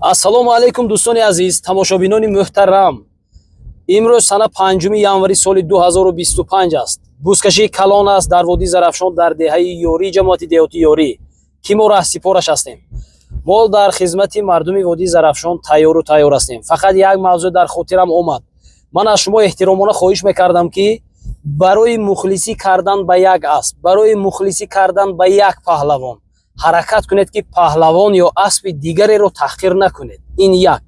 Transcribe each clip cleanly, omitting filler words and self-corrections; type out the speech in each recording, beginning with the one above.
Ассалому алайкум, дӯстони азиз, тамошобинони муҳтарам. Имрӯз сана 5 январи соли 2025 аст. Бузкашии калон аст дар водии Зарафшон, дар деҳаи Ёрӣ, ҷамоати деҳоти Ёрӣ, ки мо раҳсипораш ҳастем. Мо дар хизмати мардуми водии Зарафшон тайёру тайёр ҳастем. Фақат як мавзӯъ дар хотирам омад. Ман аз шумо эҳтиромона хоҳиш мекардам, ки барои мухлисӣ кардан ба як асп, барои мухлисӣ кардан ба як паҳлавон ҳаракат кунед, ки паҳлавон ё аспи дигареро таҳқир накунед. Ин як.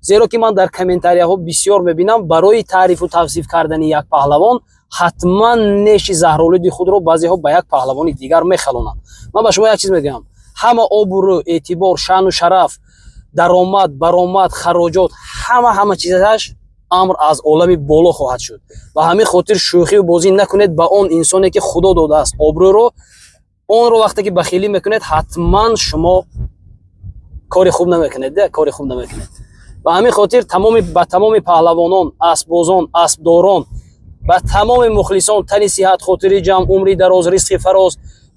Зеро ки ман дар комментарияҳо бисёр мебинам, барои таърифу тавсиф кардани як паҳлавон ҳатман неши заҳролуди худро баъзеҳо ба як паҳлавони дигар мехалонанд. Ман ба шумо як чиз мегӯям: ҳама обрӯ, эътибор, шаъну шараф, даромад, баромад, хароҷот, ҳама чизаш амр аз олами боло хоҳад шуд. Ба ҳамин хотир шӯхию бозӣ накунед ба он инсоне, ки Худо додааст обрӯро. Онро вақте ки бахилӣ мекунед, ҳатман шумо кори хуб намекунед, кори хуб намекунед. Ба ҳамин хотир тамоми ба тамоми паҳлавонон, аспбозон, аспдорон, ба тамоми мухлисон тани сиҳат, хотири ҷамъ, умри дароз, ризқи фароз,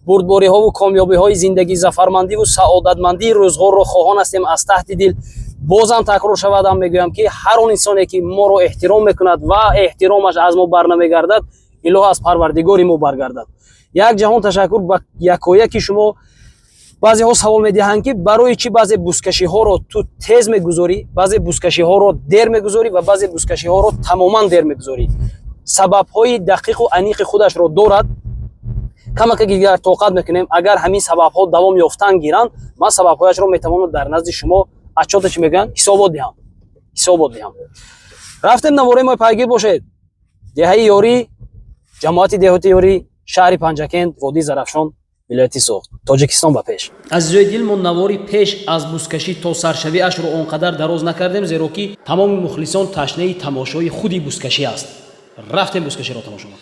бурдбориҳову комёбиҳои зиндагӣ, зафармандиву саодатмандии рӯзғорро хоҳон ҳастем аз таҳти дил. Бозам такрор шавадам, мегӯям, ки ҳар он инсоне, ки моро эҳтиром мекунад ва эҳтиромаш аз мо барнамегардад, илоҳ аз Парвардигори мо баргардад. Як ҷаҳон ташаккур ба якояки шумо. Баъзеҳо савол медиҳанд, ки барои чӣ баъзе бузкашиҳоро ту тез мегузорӣ, баъзе бузкашиҳоро дер мегузорӣ ва баъзе бузкашиҳоро тамоман дер мегузорӣ. Сабабҳои дақиқу аниқи худашро дорад. Камака дигар тоқат мекунем. Агар ҳамин сабабҳо давом ёфтан гиранд, ман сабабҳояшро метавонам дар назди шумо отчёта, чӣ мегӯянд, ҳисобот диҳам, ҳисобот диҳам. Рафтем, навораи мо пайгир бошед. Деҳаи Ёрӣ, ҷамоати деҳоти Ёрӣ, шаҳри Панҷакент, водии Зарафшон, вилояти Суғд. Тоҷикистон ба пеш! Азизои дил, мо навори пеш аз бузкашӣ то саршавиашро он қадар дароз накардем, зеро ки тамоми мухлисон ташнаи тамошои худи бузкашӣ аст. Рафтем, бузкаширо тамошо кунем.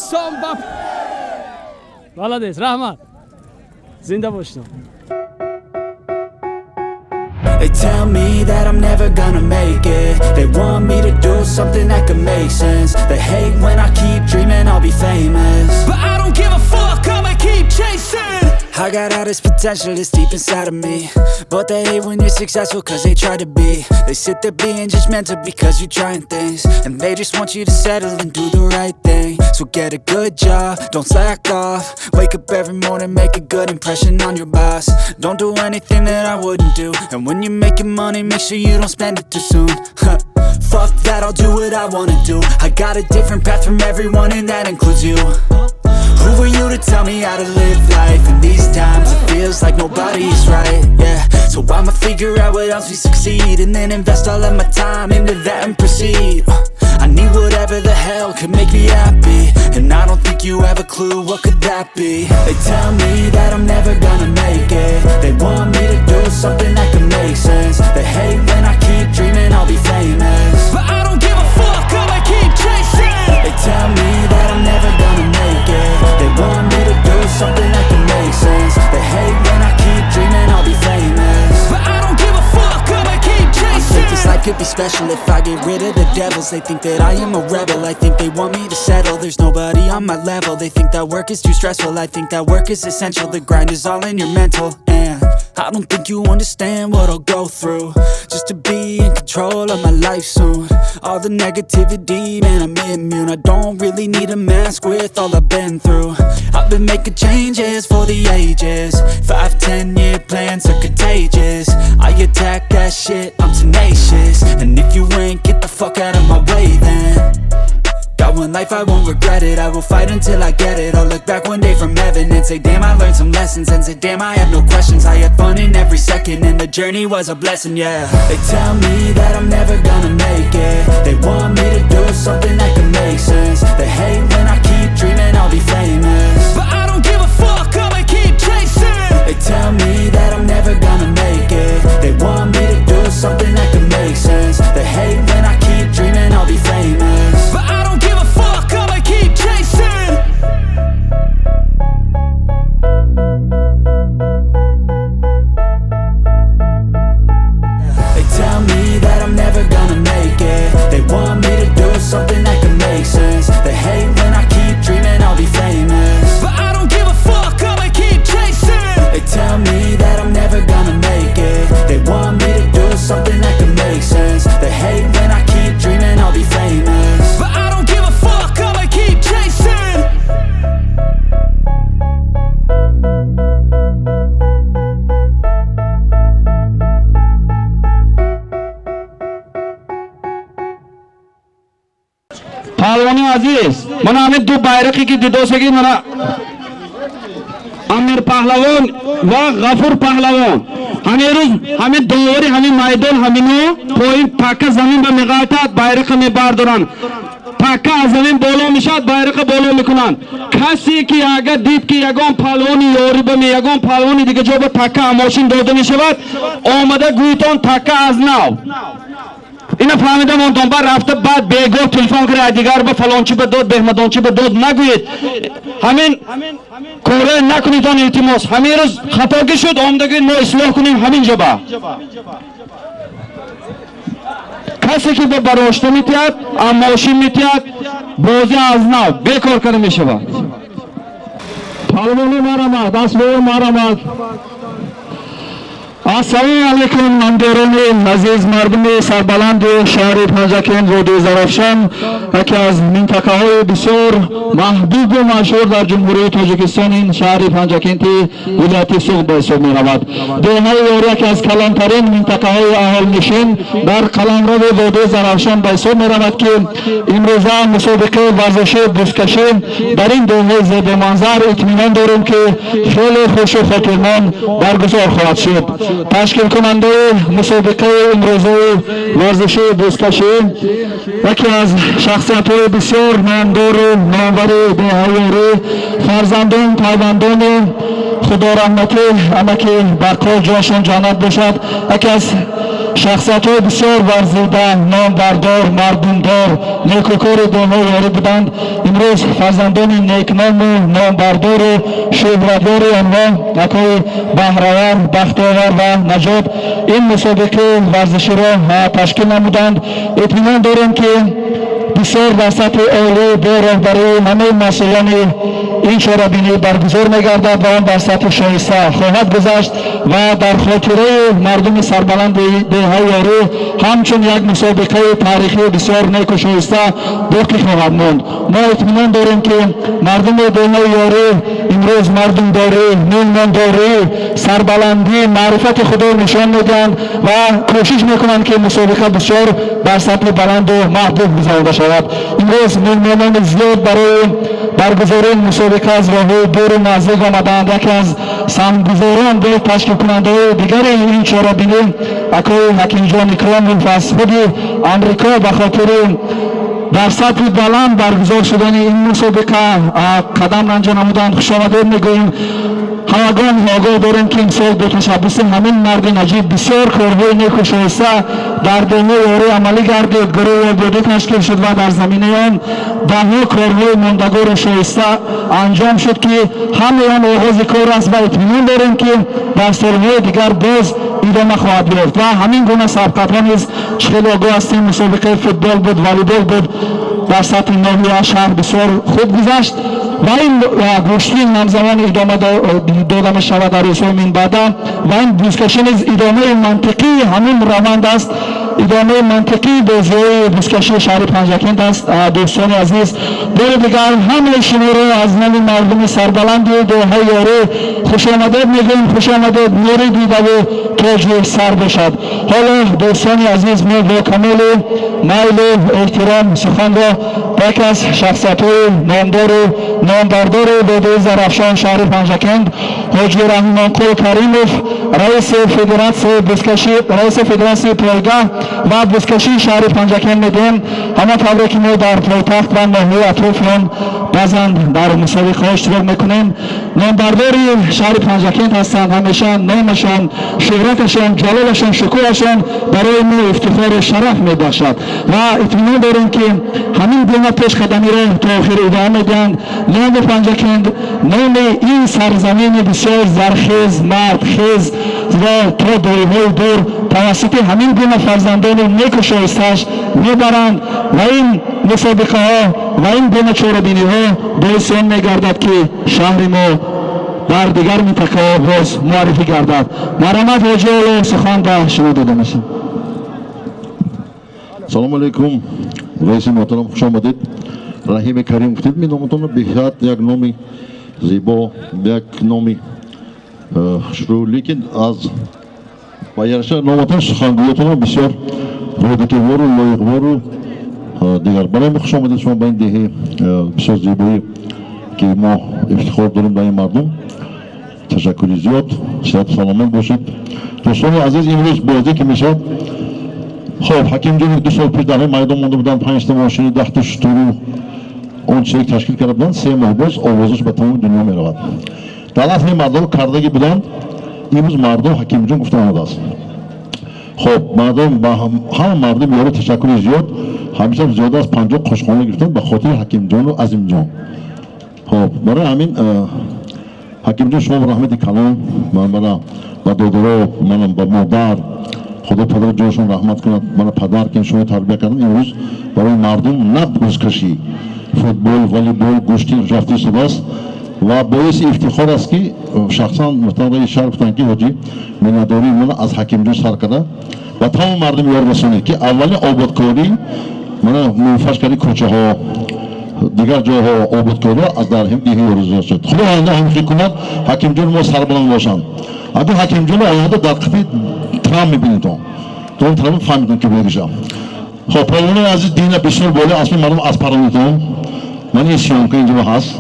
Тоҷикистон ба. Молодец, раҳмат, зинда бошед. They tell me that I'm never gonna make it. They want me to do something that could make sense. They hate when I keep dreaming I'll be famous, but I don't give a fuck, I'ma keep chasing. I got all this potential that's deep inside of me, But they hate when you're successful, 'cause they try to be. They sit there being judgmental because you're trying things, And they just want you to settle and do the right thing. So get a good job, don't slack off. Wake up every morning, make a good impression on your boss. Don't do anything that I wouldn't do. And when you're making money, make sure you don't spend it too soon. Fuck that, I'll do what I wanna do. I got a different path from everyone, and that includes you. Who are you to tell me how to live life? In these times, it feels like nobody's right, yeah. So I'ma figure out what else we succeed, and then invest all of my time into that and proceed. I need whatever the hell could make me happy, and I don't think you have a clue what could that be. They tell me that I'm never gonna make it. They want me to do something that could make sense. They hate when I keep dreaming I'll be famous, But I don't give a fuck, I'ma keep chasing. They tell me that I'm never gonna make it. They want me to do something that can make sense. They hate when I keep dreaming I'll be famous, But I don't give a fuck, I'ma keep chasing. I think this life could be special if I get rid of the devils. They think that I am a rebel, I think they want me to settle. There's nobody on my level. They think that work is too stressful. I think that work is essential. The grind is all in your mental. And I don't think you understand what I'll go through just to be in control of my life soon. All the negativity, man, I'm immune. I don't really need a mask with all I've been through. I've been making changes for the ages. 5, 10 year plans are contagious. I attack that shit, I'm tenacious. And if you ain't, get the fuck out of my way then. Got one life, I won't regret it. I will fight until I get it. I'll look back one day from heaven and say, "Damn, I learned some lessons." And say, "Damn, I have no questions." I had fun in every second, and the journey was a blessing, yeah. They tell me that I'm never gonna make it. They want me to do something that can make sense. They hate when I keep dreaming I'll be famous, But I don't give a fuck, I'ma keep chasing. They tell me that I'm never gonna make it. They want me to do something that can make sense. They hate when I keep dreaming I'll be famous, But I don't give a fuck, I'ma keep chasing. They tell me that I'm never gonna make it. They want me to do something that can make sense. They hate when I keep dreaming I'll be famous, But I don't give a fuck, I'ma keep chasing. They tell me that I'm never gonna make it. They want me to do something that can make sense. They hate when I keep dreaming I'll be famous, But I don't give a fuck, I'ma keep chasing. Палвони азиз, мана ҳамин ду байрақе ки дидосагӣ, мана Амир Паҳлавон ва Ғафур Паҳлавон. Ҳамин рӯз ҳамин довари ҳамин майдон ҳамино поин пакка замин ба меғалтад, байрақа мебардоранд. Пакка аз замин боло мешавад, байрақа боло мекунанд. Касе ки агар дид ки ягон палвони ёрӣ ба ме ягон палвони дига ҷо ба такка мошин дода мешавад, омада гӯйтон такка аз нав. Ина фаҳмидам онтон ба рафта баъд бегоҳ телефон кара дигар ба фалончи ба дод, беҳмадончи ба дод нагӯед. Ҳамин коре накунедон, илтимос. Ҳамин рӯз хатогӣ шуд, омдагӣ мо ислоҳ кунем ҳамин ҷо ба. Касе ки ба барошта метиҳад, мошин метиҳад, бозӣ аз нав бекор карда мешавад. Палвони марамад, асбои марамад. Ассалому алайкум, ҳамдиёрони азиз, мардуми сарбаланди шаҳри Панҷакент, водии Зарафшон, яке аз минтақаҳои бисёр маҳбубу машҳур дар Ҷумҳурии Тоҷикистон ин шаҳри Панҷакенти вилояти Суғд ба ҳисоб меравад. Деҳаи Ёрӣ яке аз калонтарин минтақаҳои аҳолинишин дар қаламрави водии Зарафшон ба ҳисоб меравад, ки имрӯза мусобиқаи варзишии бузкашӣ дар ин деҳаи зебоманзар итминон дорем, ки хеле хушу хотирмон баргузор хоҳад шуд. Ташкилкунандаи мусобиқаи имрӯзаи варзишии бузкашӣ яке аз шахсиятҳои бисёр номдору номвари деҳаи Ёрӣ, фарзандон пайвандони худораҳматӣ амаки Бақо, ҷошон ҷаннат бошад, яке аз Шахсиятҳои бисёр варзида, номбардор, мардумдор, некукори деҳаи Ёрӣ буданд. Имрӯз фарзандони некному номбардору шӯҳратдори онҳо, акои Баҳравар, Бахтовар ва Наҷот, ин мусобиқаи варзиширо ташкил намуданд. Итминон дорем, ки бисёр дар сатҳи олӣ бо роҳбарии ҳамаи масъулони ин чорабинӣ баргузор мегардад ва он дар сатҳи шоиста хоҳад гузашт ва дар хотираи мардуми сарбаланди деҳаи Ёрӣ ҳамчун як мусобиқаи таърихии бисёр неку шоиста боқӣ хоҳад монд. Мо итминон дорем, ки мардуми деҳаи Ёрӣ имрӯз мардумдорӣ, меҳмондорӣ, сарбаландӣ, маърифати худро нишон медиҳанд ва кӯшиш мекунанд, ки мусобиқа бисёр дар сатҳи баланду маҳбуб гузаронида шавад. Имрӯз меҳмонони зиёд барои баргузории мусобиқа аз роҳҳои дуру наздик омадаанд. Яке аз саҳмгузорон бо ташкилкунандаҳои дигари ин чорабинӣ, акои Ҳакимҷон Икромов, аз худи Амрико ба хотири дар сатҳи баланд баргузор шудани ин мусобиқа қадам ранҷа намуданд. Хушомадед мегӯем. Ҳамагон огоҳ дорем, ки имсол бо ташаббуси ҳамин марди наҷиб бисёр корҳои неку шоиста дар деҳаи Ёрӣ амалӣ гардид. Гурӯҳи ободӣ ташкил шуд ва дар заминаи он даҳҳо корҳои мондагору шоиста анҷом шуд, ки ҳамаи он оғози кор аст ва итминон дорем, ки дар солҳои дигар боз идома хоҳад ёфт ва ҳамин гуна сабқатҳо низ. Хеле огоҳ ҳастем, мусобиқаи футбол буд, волейбол буд, дар сатҳи ноҳия, шаҳр бисёр хуб гузашт ва ин гӯштин ҳамзамон идома дода мешавад дар рӯзҳои минбаъда ва ин бузкашӣ низ идомаи мантиқии ҳамин раванд аст, идомаи мантиқии бозиҳои бузкашии шаҳри Панҷакент аст. Дӯстони азиз, бори дигар ҳамаи шуморо аз номи мардуми сарбаланди деҳаи Ёрӣ хушомадед мегӯем. Хушомадед, нури дидаву тоҷи сар бошад. Ҳоло, дӯстони азиз, мо бо камоли майлу эҳтиром суханро ба яке аз шахсиятҳои номдору номбардори водии Зарафшон, шаҳри Панҷакент, ҳоҷи Раҳмонқул Каримов, раиси федератсияи бузкашӣ, раиси федератсияи пойга ва бузкашии шаҳри Панҷакент медиҳем. Ҳамон тавре ки мо дар пойтахт ва ноҳияи атрофи он баъзан дар мусобиқаҳо иштирок мекунем, номбардори шаҳри Панҷакент ҳастанд. Ҳамеша номашон, шӯҳраташон, ҷалолашон, шукӯҳашон барои мо ифтихору шараф мебахшад ва итминон дорем, ки ҳамин гуна пешқадамиро то охир идома медиҳанд. Номи Панҷакент, номи ин сарзамини бисёр зархез, мардхез ро то дориҳои дур тавассути ҳамин гуна фарзандони неку шоистааш мебаранд ва ин мусобиқаҳо ва ин гуна чорабиниҳо боиси он мегардад, ки шаҳри мо дар дигар минтақаҳо боз муаррифӣ гардад. Марҳамат, ҳоҷи Оло, сухан ба шумо дода мешавад. Салому алейкум, раиси муҳтарам, хуш омадед. Раҳими Карим гуфтед ми номатонро, беҳад як номи зебо, як номи хушрӯ, лекин аз ба яраша номатон сухангӯятонро бисёр робитавору лоиқвору дигар. Барои мо хуш омадед шумо ба ин деҳаи бисёр зебоӣ, ки мо ифтихор дорем ба ин мардум. Ташаккури зиёд, сиҳату саломат бошед. Дӯстони азиз, имрӯз бозӣ ки мешавад, хоб, Ҳакимҷон 2 сол пеш дар ҳамин майдон монда буданд, панҷта мошини, 10-та шутуру он чизе ташкил карда буданд. 3 моҳ боз овозаш ба тамоми дунё меравад. Дар асли мардум кардагӣ буданд, имрӯз мардум Ҳакимҷон гуфта омадааст. Хоб, мардум, ба ҳама мардум ёро ташаккури зиёд. Ҳамеша зиёда аз 50 қошхона гирифтанд ба хотири Ҳакимҷону Азимҷон. Хоб, барои ҳамин, Ҳакимҷон, шумо раҳмати калон. Ман ба додаро, манам ба модар, Худо падару ҷоншон раҳмат кунад, мана падар, ки шумо тарбия кардам. Имрӯз барои мардум на бузкашӣ, футбол, волейбол, гӯштин рафта истодааст ва боиси ифтихор аст, ки шахсан муҳтарам раиси шаҳр гуфтанд, ки ҳоҷӣ, миннатдории мона аз Ҳакимҷон сар карда ба тамоми мардум ёр расонед, ки аввалин ободкорӣ мана мунфаш карди кӯчаҳо, дигар ҷойҳо ободкориҳо аз дар деҳи ёризо шуд. Худо оянда ҳамхел кунад, Ҳакимҷон мо сарбаланд бошанд. Аду Ҳакимҷоно оянда дар қафи Трамп мебинедон, то Трамп фаҳмидон, ки бегиша. Хоб, полвонои азиз, дина бисёр боле асли мардум аз паронитон. Ман ин съёмка инҷо ҳаст,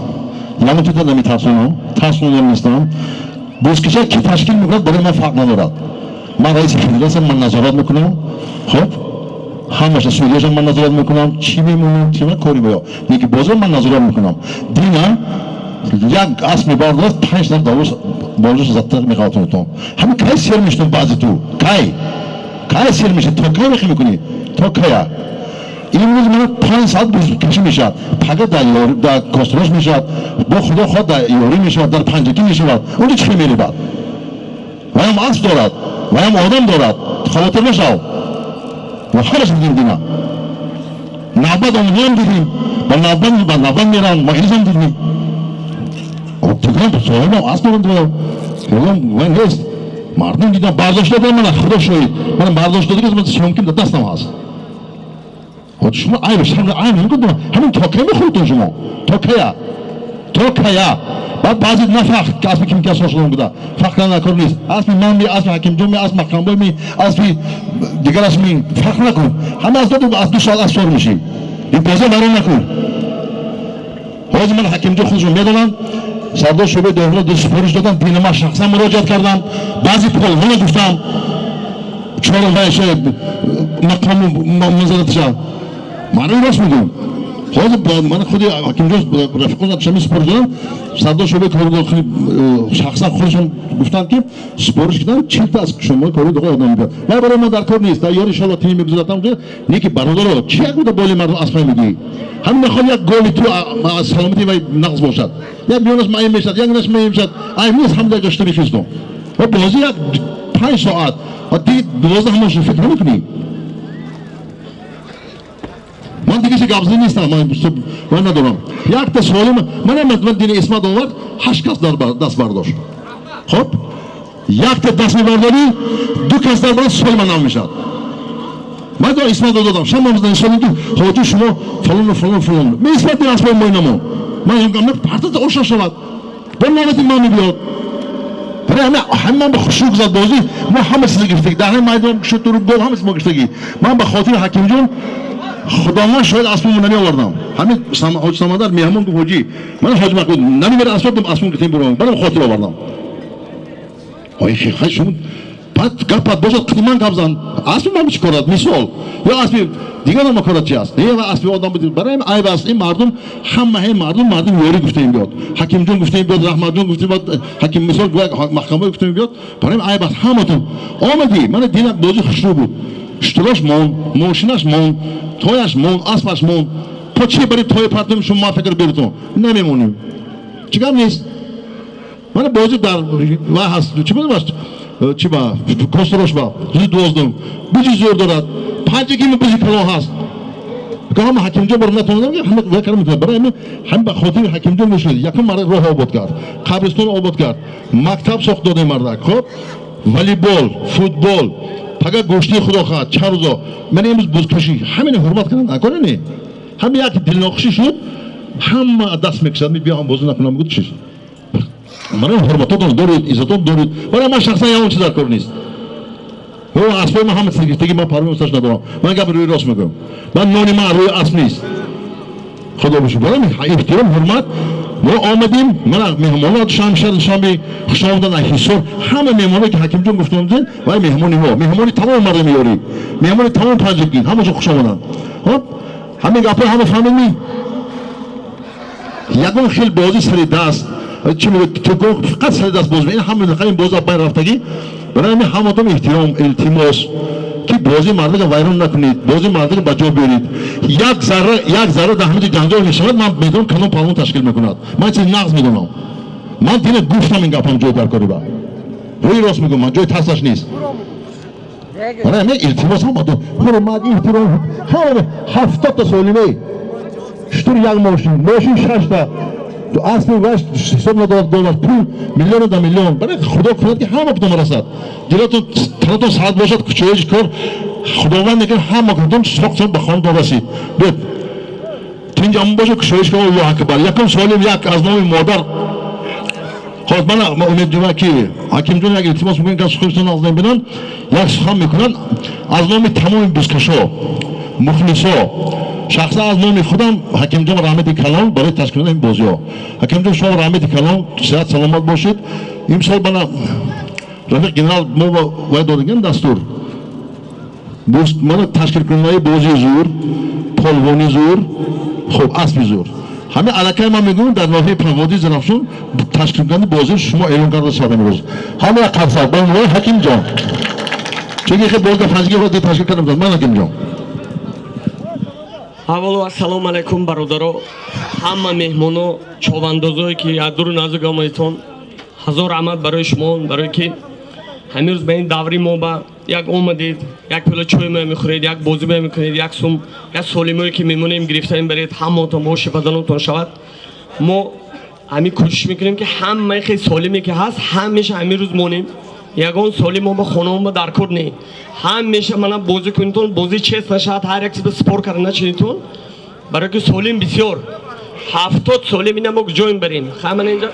яъне тута наметарсонам, тарсонам нестам. Бузкаша ки ташкил мекунад, барои ман фарқ надорад. Ман раиси федератсия, ман назорат мекунам. Хоб, ҳамаша судияша ман назорат мекунам, чӣ мемонам, чӣ кори боё, лекин бозор ман назорат мекунам. Дина як асп мебардорад, панҷ нафар давош болош затта меқалтонитон. Ҳамин кай сер мешунам баъзи ту кай Кай сер мешавад? То кай рехӣ мекунӣ? То кая? Имрӯз мана 5 соат кашӣ мешавад, пага дар Кострош мешавад, бо Худо хоҳад, дар Ёрӣ мешавад, дар Панҷакӣ мешавад. Онҷо чӣ хел меребад? Ваям асп дорад, ваям одам дорад. Хавотир нашав, мо ҳамаш дидем. Дина навбат омадиам, дидем, ба навбат, ба навбат меран. Мо ирзам дидем, соҳибам асп доранд, вай нест. Мардум дидам, бардошта додам. Мана, Худо шоҳид, мана бардошт дода, ки мумкин дар дастам ҳаст. Шумо айб, шарм, айб намекунед? Ҳамин то кай мехӯрдтон шумо? То кая, то кая? Баъд баъзе нафахр ки аспи ким кас шудам буда, фахр кардан кор нест. Аспи ман ми, аспи Ҳакимҷон ми, аспи Маҳкамбой ми, аспи дигараш ми, фахр накун. Ҳама аз доду аз 2 соат асп сор мешӣ. Ин боза вайрон накун. Ҳозир ман Ҳакимҷон худашон медонанд, сардор шӯъбаи дохила ду супориш додам. Дина ман шахсан муроҷиат кардам, баъзе полвона гуфтам, чора вайша мақому манзалатша. Ман рост мегӯям. Ҳозир ман худи Ҳакимҷон рафиқон шами супориш додам. Сардор шӯъбаи кори дохили шахсан худашон гуфтанд, ки супориш кардам, 40-та аз шумо кори дохили одам мебиёд. Вай барои мо дар кор нест. Дар ёр, иншоалло, тими мегузаратам. Не ки, бародаро, чи як буда боли мардум аспай мегӯӣ? Ҳамин мехоҳад як голи ту саломати вай нақс бошад, як миёнаш маим мешавад, як наш маим мешавад. Айб нест. Ҳам дар гаштани хистон ва бозӣ як 5 соат, диги 12 ҳамашо фикр намекунӣ. Ман дига чи гапзанӣ нестам, ман надорам. Якта суоли ман ман дини Исмат овард, ҳашт кас даст бардошт. Хоб, якта даст мебардорӣ, ду кас дар бардошт, суоли ман намешавад. Ман Исмат додам, шама нишонем, ки ҳоҷи шумо фалону фалон фалон меисмат дин аспои моинамо. Ман партата ошно шавад, бо навбати ман мебиёд. Барои ҳама ҳама ба хушрӯ гузад бозӣ. Мо ҳама чиз гирифтагӣ дар ҳамин майдон, шутуру гол, ҳама чиз мо гирифтагӣ. Ман ба хотири Ҳакимҷон, Худованд шоҳид, аспамро намеовардам. Ҳамин ҳоҷи Самандар меҳмон гуфт: «Ҳоҷӣ, ман ҳоҷи Мақбул намебара аспам, аспам гирифтем, буром барам хотир овардам». Шумо баъд гапат бошад, қити гап зан. Аспи ман чӣ корад, мисол, ё аспи дигар ма корад чи аст? Не, аспи одам буд. Барои айб аст. Ин мардум ҳама, ҳай мардум, мардум ёрӣ гуфтаем биёд, Ҳакимҷон гуфтаем биёд, Раҳматҷон гуфтаем биёд, ҳаким, мисол, маҳкамаи гуфтаем биёд. Барои айб аст. Ҳаматон омадӣ. Мана дина бозӣ хушрӯ буд. Шутурош монд, мошинаш монд, тояш монд, аспаш монд. То чи бари тои партоем? Шумо ма фикр берутон намемонем. Чӣ гап нест. Мана бозӣ дар вай ҳаст, чӣ будам, чи ба Кострош ба рӯзи 12-ум бузи зӯр дорад, Панҷаки бузи калон ҳаст. Ҳама Ҳакимҷон бор натавонам, ҳама вай кардам. Барои ҳамин ҳам ба хотири Ҳакимҷон мешуд. Якум мардак роҳ обод кард, қабристон обод кард, мактаб сохт додем мардак. Хоб, волейбол, футбол, пага гӯштии, Худо хоҳад, чанд рӯзо. Ман имрӯз бузкашӣ, ҳамин ҳурмат кардан накора не. Ҳама як дилнохушӣ шуд, ҳама даст мекашад, биё ҳам бозӣ накунам. Гуд чиз, мана ҳурматотон доред, иззатон доред. Барои ман шахсан ягон чиз дар кор нест. Аспои ман ҳама чиз гирифтагӣ, ман парвои усташ надорам. Ман гапи рӯи рост мегӯям. Ман нони ман рӯи асп нест, Худо бошад. Барои эҳтиром, ҳурмат мо омадем. Мана меҳмонот Душанбе, Душанбе хуш омадан. Ҳисор ҳама меҳмоное ки Ҳакимҷон гуфтам, вай меҳмони мо, меҳмони тамоми мардуми Ёрӣ, меҳмони тамоми Панҷакин, ҳамаҷо хуш омаданд. Хоб, ҳамин гапҳо ҳама фаҳмидми? Ягон хел бозӣ сари даст чӣ мегӯяд, фақат сари даст боз ин ҳама ин боз байн рафтагӣ. Барои ҳамин ҳаматон эҳтиром, илтимос, ки бозии мардука вайрон накунед, бозии мардука ба ҷо биёред. Як зарра, як зарра дар ҳамин ҷанҷол мешавад, ман медонам, кадом палвон ташкил мекунад. Ман чизи нағз медонам. Ман дина гуфтам, ин гапам ҷои дар кори ба рӯи рост мегӯям, ман ҷои тарсаш нест. Барои ҳамин илтимос, ҳаматон ҳурмат, эҳтиром. Ҳама 70-та солиме, шутур як мошин, мошин шашта, аспи ваш ҳисоб надорад, доллар, пул миллиону да миллион. Барои Худо кунад, ки ҳама кутон расад, дилатон, танатон саат бошад, кучои кор Худованд мекунад, ҳама кутон соқтон ба хонатон расид. Бед тинҷамон бошад, кушоиш кун. Аллоҳ акбар. Якум суолим як аз номи модар. Хоб, мана умедҷума, ки Ҳакимҷон як илтимос мекунем, ки суханшон аз бинанд, як сухан мекунанд аз номи тамоми бузкашо, мухлисо, шахсан аз номи худам. Ҳакимҷон, раҳмати калон барои ташкил кардани ин бозиҳо. Ҳакимҷон, шумо раҳмати калон, сиҳат саломат бошед. Имсол мана рафиқ генерал мо вай додагем дастур, мана ташкилкунандаи бозии зур, полвони зур, хуб, аспи зур. Ҳамин аллакай ман мегӯям, дар ноҳияи Водии Зарафшон ташкилкунандаи бозӣ шумо эълон карда шавад имрӯз. Ҳама як қарсак ба унвони Ҳакимҷон. Чунки хел боз дар Панҷакент боз ташкил кардам. Ман Ҳакимҷон. Аввало ассалому алайкум, бародаро, ҳама меҳмоно, човандозое ки аз дуру наздик омадитон, ҳазор раҳмат барои шумо, барое ки ҳамин рӯз ба ин даври мо ба як омадед, як пиёла чой мо мехӯред, як бозӣ мо мекунед, як сум, як солимое ки мемонем гирифта мебаред, ҳамаотон боши баданотон шавад. Мо ҳамин кӯшиш мекунем ки ҳамаи хел солиме ки ҳаст, ҳамеша ҳамин рӯз монем. Ягон соли мо ба хонаон ба даркор не. Ҳамеша мана бозӣ кунитон, бозӣ чест нашавад, ҳар як чиз спор карда начинитон. Барои ки солим бисёр. 70 солим ина мо куҷо мебарем? Хай мана инҷа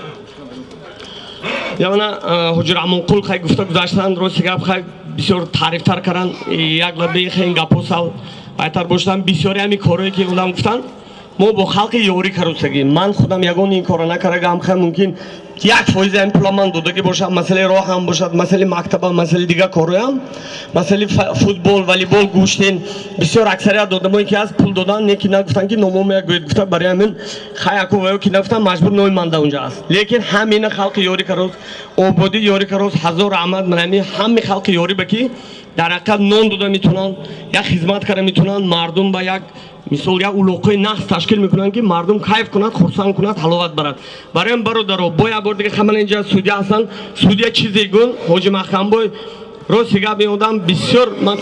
я мана Ҳоҷи Раҳмонқул хай гуфта гузаштанд, рости гап хай бисёр таърифтар каранд, як лабаи хай ин гапҳо сал байтар бошанд. Бисёри ҳамин корҳое ки одам гуфтанд, мо бо халқи ёрӣ карусагӣ. Ман худам ягон ин корро накардагам, хай мумкин 1% ҳамин пула ман додагӣ бошад, масъалаи роҳ ҳам бошад, масъалаи мактабам, масъалаи дигар корҳоям, масъалаи футбол, волейбол, гӯштин. Бисёр аксарият одамое ки ҳаст пул додан, не ки нагуфтанд ки номомо як гӯед гуфта, барои ҳамин хай аку ваё ки нагуфтанд, маҷбур номи ман дар унҷа аст. Лекин ҳамина халқи ёрӣ кароз, ободӣ ёрӣ кароз, ҳазор раҳмат ман ҳамин ҳами халқи ёрӣ ба ки дар ҳақиқат нон дода метавонанд, як хизмат карда метавонанд, мардум ба як мисол як улоқои нағз ташкил мекунанд ки мардум кайф кунад, хурсанд кунад, ҳаловат барад. Барои ҳам бародаро, бо як бор дига хамана инҷа судья ҳастанд, судья чизе гун Ҳоҷи Маҳкамбой, рости гап ин одам бисёр ман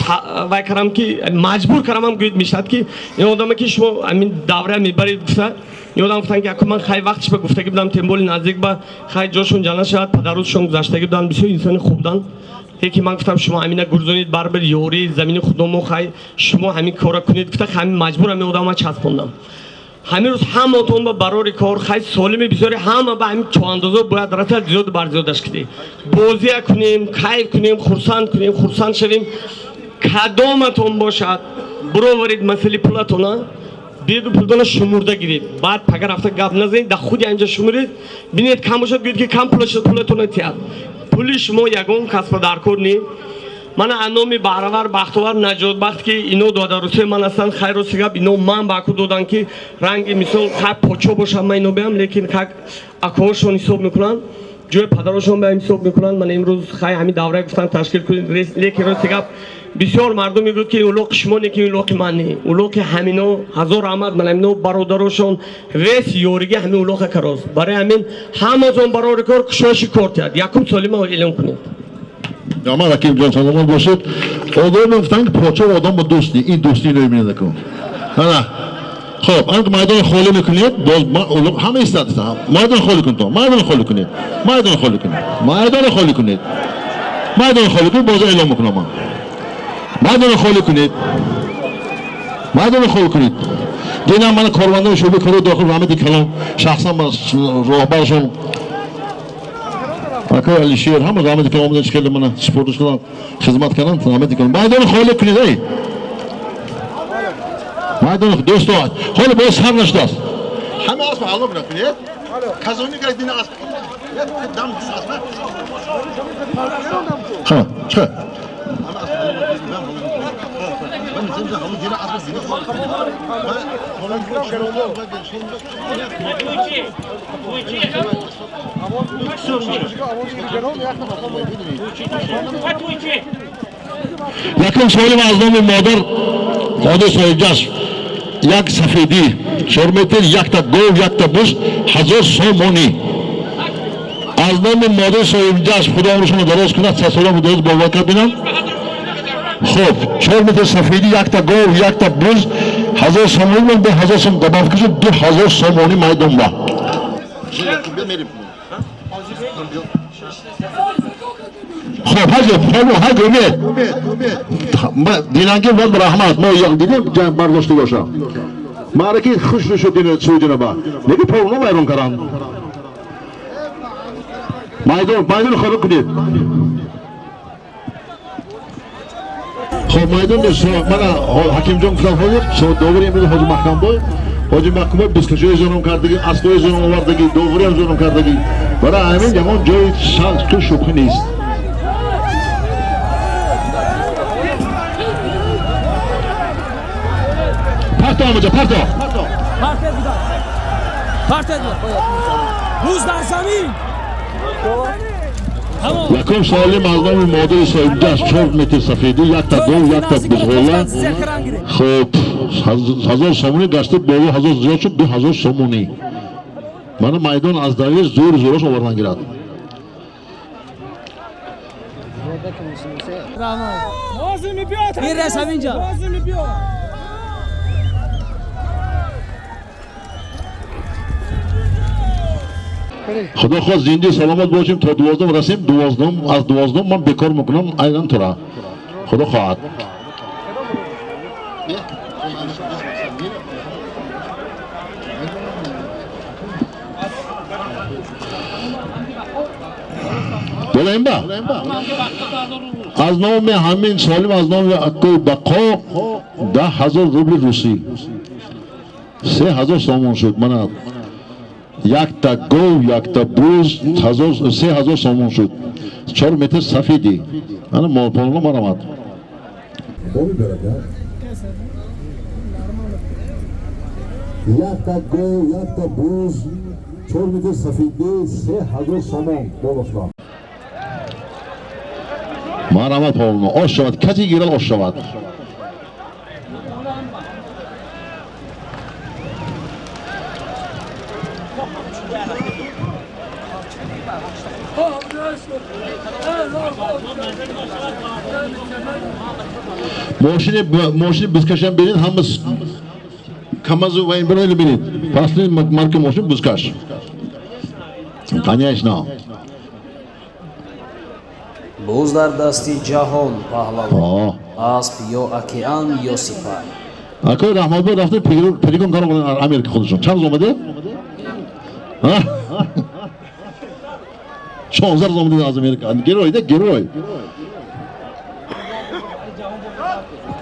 вай кардам ки маҷбур кардам гӯед мешавад ки ин одаме ки шумо ҳамин давра мебаред гуфта, ин одам гуфтанд ки аку ман хай вақтиш ба гуфтагӣ будам, темболи наздик ба хай ҷошон ҷаннат шавад, падарӯзшон гузаштагӣ буданд, бисёр инсони хуб буданд. Лекин ман гуфтам шумо ҳамина гурзонед барбар ёрӣ замини худомо, хай шумо ҳамин кора кунед гуфта, ҳамин маҷбур ҳамин одам ман часпондам. Ҳамин рӯз ҳамаотон ба барори кор, хай солими бисёри ҳама ба ҳамин чоандозо бояд расад, зиёд бар зиёдаш кунем, бозия кунем, кайф кунем, хурсанд кунем, хурсанд шавем. Кадоматон бошад бироваред масъали пулатона, биёду пултона шумурда гиред, баъд пага рафта гап назанед, дар худи ҳаминҷа шумуред, бинед кам бошад, гӯед ки кам пула шуд, пулатона тиҳад. Пули шумо ягон касба даркор не. Мана аз номи Баҳравар, Бахтовар, Наҷотбахт ки ино додарусои ман ҳастанд, хай рости гап ино ман ба аку доданд ки ранги мисол хай почо бошам ман ино биям, лекин как акоҳошон ҳисоб мекунанд, ҷои падарошон биям ҳисоб мекунанд. Ман имрӯз хай ҳамин даврае гуфтанд ташкил кунед, лекин рости гап бисёр мардум мегӯяд ки улоқи шумо не, ки улоқи ман не, улоқи ҳамино. Ҳазор раҳмат ман ҳамино бародарошон вес ёриги ҳамин улоқа кароз. Барои ҳамин ҳаматон барори кор, кушоиши кор тиҳад. Якум соли ма эълон кунед. Аман Ҳакимҷон, саломат бошед. Одам мегуфтанд ки почо одам бо дӯстӣ, ин дӯстӣ ино мебинед акун. Ана хоб, ан майдон холӣ мекунед, боз ҳама истад, майдон холӣ кунед, майдон холӣ кунед, майдон холӣ кунед, майдон холӣ кунед, майдон холӣ кунед, боз эълон мекунам ман. Майдон холӣ кунед, майдон холӣ кунед. Динам ман кормандони шӯъбаи корҳои дохил, раҳмати калон, шахсан ман роҳбарашон акои Алишер, ҳама раҳмати калон омадан, хеле мана спортш карданд, хизмат карданд, раҳмати калон. Майдон холӣ кунед, эй майдон дӯсто, ҳоло боз сар нашудааст. Ҳама асп ҳалол кунед, казони кард дина асп дам асп. Ха, чӣ? Якум суолим аз номи модар Қодир Соҳибҷашн, як сафедӣ 4 метр, якта гов, якта буз, 1000 сомонӣ. Аз номи модар Соҳибҷашн, худо умршонро дароз кунад, 100 сола дароз бовар бинам. Хоб, 4 метр сафедӣ, якта гов, якта буз, 1000 сомонӣ, ман бо 1000 сом добавка шуд, 2000 сомонӣ майдон ба. Хоб, ҳаҷи, хоб, ҳаҷи, умед. Динанги бод раҳмат, мо як дидем ҷанг бардошта боша. Маъраки хуш шуд дина суҷина ба. Неки полно вайрон каранд. Майдон, майдон холӣ кунед. Хоб, майдон мана Ҳакимҷон гуфтам ҳозир, довари имрӯз Ҳоҷи Маҳкамбой, Ҳоҷи Маҳкамбой бускашои зонум кардагӣ, аспои зонум овардагӣ, довариам зонум кардагӣ. Барои ҳамин ягон ҷои шакку шубҳа нест. Парто омаҷа, парто. Парто. Буз дар замин. Акун Солим аз номи модари соҳибҷашн 4 метр сафедӣ, якта гов, якта бузғола. Хуб, 1000 сомонӣ гашта боло 1000 зиёд шуд, 2000 сомонӣ. Мана майдон аз давир зӯр зӯрош овардан гирад. Мирас ҳаминҷа. Худо хост зинди саломат бошем то 12 расем, 12 аз 12 ман бекор мекунам айнан тура. Худо хоҳад. Болаем ба? Аз номи ҳамин Солим, аз номи Акои Бақо 10,000 рубли русӣ. 3,000 сомон шуд. Мана якта гов, якта буз, 3,000 сомон шуд. 4 метр сафедӣ. Ана молпонло марамад. Якта гов, якта буз, 4 метр сафедӣ, 3,000 сомон болошла. Марамад полно. Ош шавад, касе гирад ош шавад. Мошини бузкашам берин, ҳама КамАЗу ва ин бироили бинед. Пасли марка мошин бузкаш. Конечно. Буз дар дасти ҷаҳон паҳлавон, асп ё океан ё сипар. Акои Раҳматбой рафта перегон кар омадан Америка худашон. Чанд рӯз омаде? 16 рӯз омаде аз Америка. Герой да герой.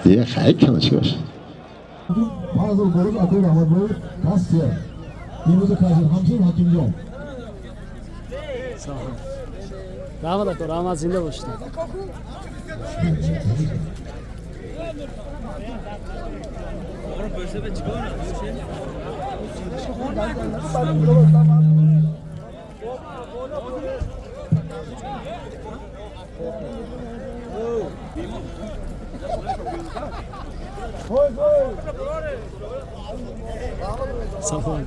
Е, хай кана чӣ бошад. 5000 борис Акои Раҳматбой кассир. Имрӯза кассир ҳамчунин Ҳакимҷон. Раҳмат ако, раҳмат, зинда бошед. Салом.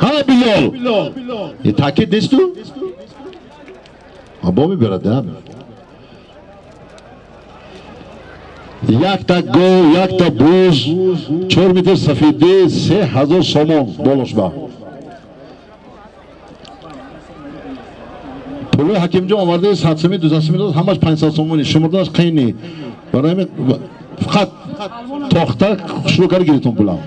Ҳа Билол. Е таъкид нест ту? Бо мебарад, а? Якта гов, якта буз, 4 метр сафедӣ, 3,000 сомон болош ба. Пулои Ҳакимҷон овардаи 100 сомӣ, 200 сомӣ дод, ҳамаш 500 сомонӣ. Шумурданаш қийни. Барои ҳамин фақат тохта шурӯъ карда гирифтон пулам.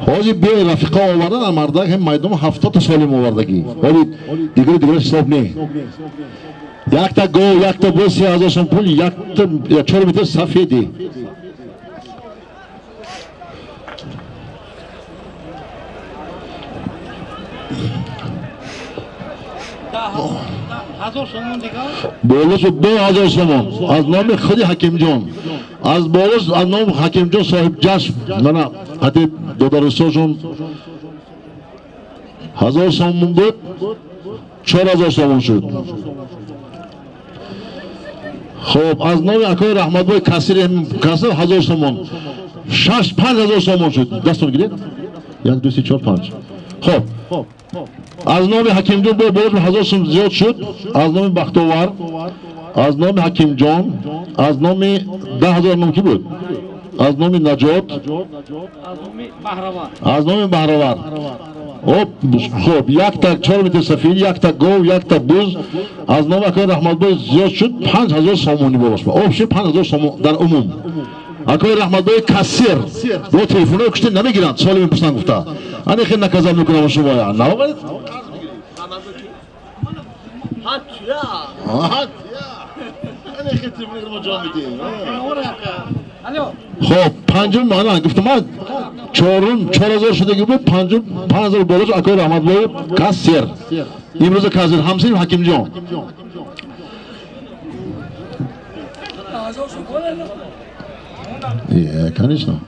Ҳозир биёй рафиқа овардан, мардак ҳам майдон 70 та солим овардагӣ. Ҳоли дигари дигараш ҳисоб не. Якта гов, якта буз, 3,000 сом пул, якта 4 метр сафедӣ. Болош 2000 сомон аз номи худи Ҳакимҷон. Аз болош аз номи Ҳакимҷон соҳиб ҷашн, мана ҳати додарусошон 1000 сомон буд, 4000 сомон шуд. Хуб, аз номи акои Раҳматбой кассир 1000 сомон, 6-5000 сомон шуд. Дастон гиред. 1 2 3 4 5. Хуб, аз номи Ҳакимҷон бо болош 1000 сом зиёд шуд. Аз номи Бахтовар, аз номи Ҳакимҷон, аз номи 10000 ном ки буд? Аз номи Наҷот, аз номи Баҳравар. Хуб, якта 4 метр сафед, якта гов, якта буз аз номи акои Раҳматбой зиёд шуд 5000 сомонӣ болош. Общий 5000 сомон дар умум. Акои Раҳматбой кассир бо телефонҳои кушта намегиранд, соли мепурсанд гуфта. Ани хел наказал мекунам шумоя. Наоваред? Хоб, панҷум мана гуфтам ман чорум 4000 шудагӣ буд, панҷум 5000 болош акои Раҳматбой кассир. Имрӯза кассир ҳамсин Ҳакимҷон. Конечно.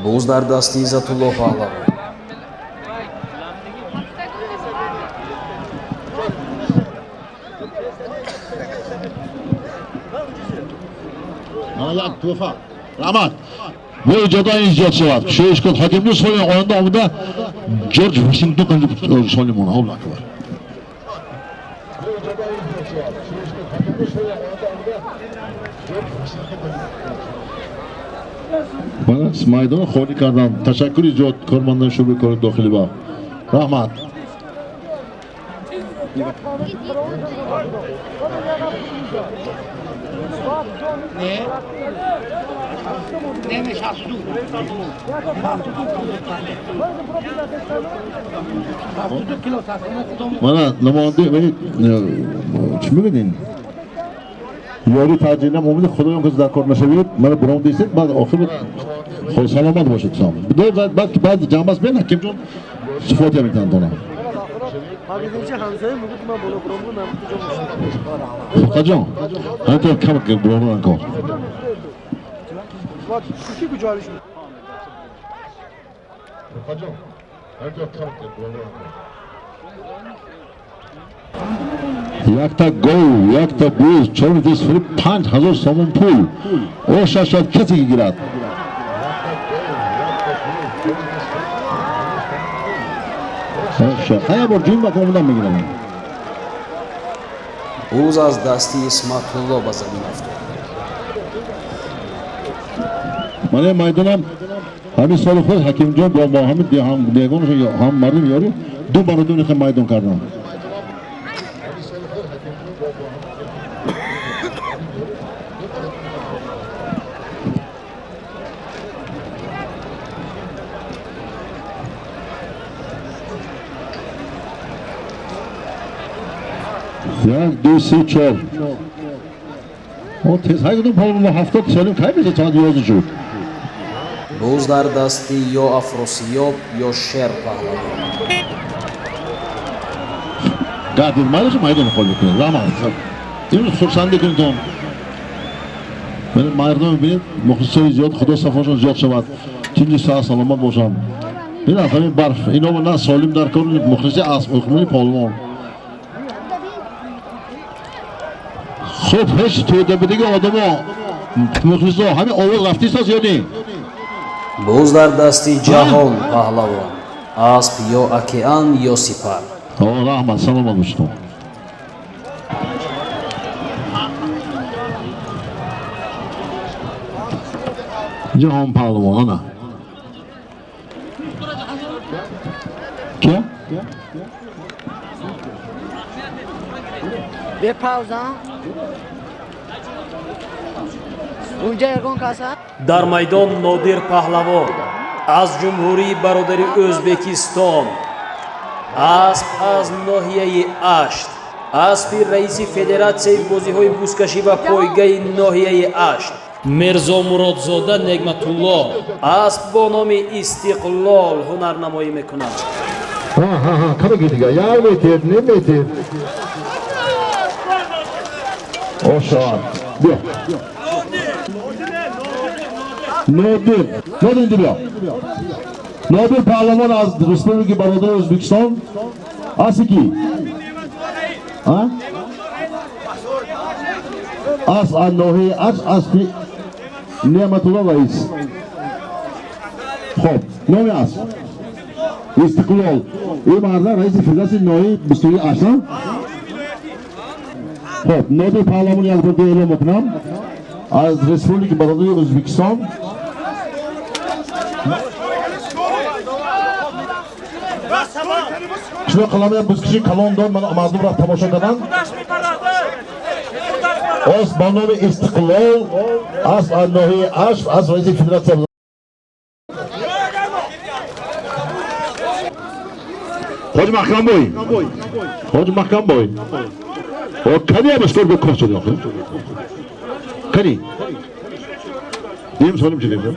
Боз дар дасти Иззатулло Паҳлавон. Раҳмат. Бо иҷода ин зиёд шавад. Шӯиш кун ҳокимни соли оянда омада Ҷорҷ Вашингтон соли мона. Аллоҳу акбар. Майдон холӣ кардам. Ташаккури зиёд кормандони шӯъбаи кори дохилӣ ба. Раҳмат. Мана намояндаи чӣ мегӯед ин? Ёри таъҷилам омада, худоён кас дар кор нашавед, мана буром дистед, баъд охир худо саломат бошед. Баъд баъд ҷамъбаст бен ҳакимҷон сифотия метавонад донам. Фурқатҷон, ҳамин кам буром кор. Якта гов, якта буз, 405 000 сомон пул. Оша шояд касе ки гирад. Ҳая бор ҷун ба комудан мегирам. Буз аз дасти Исматулло ба замин афтод. Мана майдонам ҳамин соли худ ҳакимҷон бо ҳамин деҳгонаш ҳам мардум ёрӣ ду бародар ин майдон кардам. Як, ду, се, чор. О, тез ҳай кудум палвон 70 солим кай мешад соат 11 шуд. Боз дар дасти ё Афросиёб, ё Шер Паҳлавон. Гадир майдон майдон холӣ кунед. Раҳмат. Имрӯз хурсандӣ кунед он. Ман мардум бибинед, мухлисои зиёд, худо сафошон зиёд шавад. Тинҷи саҳат саломат бошам. Бин аз ҳамин барф, ино на солим дар кор, мухлиси асп, мухлиси палвон. Хуб, ҳеҷ тӯдабидиги одамо мухлисо ҳамин овоз рафтистос ё не? Боз дар дасти Ҷаҳон Паҳлавон. Асп ё океан ё сипар. Раҳмат, саломат бошед. Ҷаҳон Паҳлавон, ана. Кия? Бепауза. Дар майдон Нодир Паҳлавон аз ҷумҳурии бародари Ӯзбекистон, асп аз ноҳияи Ашт, аспи раиси федератсияи бозиҳои бузкашӣ ва пойгаи ноҳияи Ашт Мирзо Муродзода Негматулло асп бо номи Истиқлол ҳунарнамоӣ мекунад. Каме дига, як метр, ним метр. Ошоат. Биё. Нодир. Нодир инҷо биё. Нодир Паҳлавон аз Республики бародари Ӯзбекистон. Аси ки? А? Ас аз ноҳияи Ашт, аспи Неъматулло раис. Хоб, номи асп. Истиқлол. Ин марда раиси федератсияи ноҳияи 28. Хоб, Нодир Паҳлавон як бор эълон мекунам. Аз Республики Бародарии Ӯзбекистон. Шумо қаламия бузкиши калон дор, ман мардум рафт тамошо кардан. Ос ба номи Истиқлол, аз ноҳияи Ашт, аз раиси федератсия. Хоҷи Маҳкамбой. Хоҷи Маҳкамбой. О, кани абашкор бо кор шуд охир? Кани? Дим солим шудем.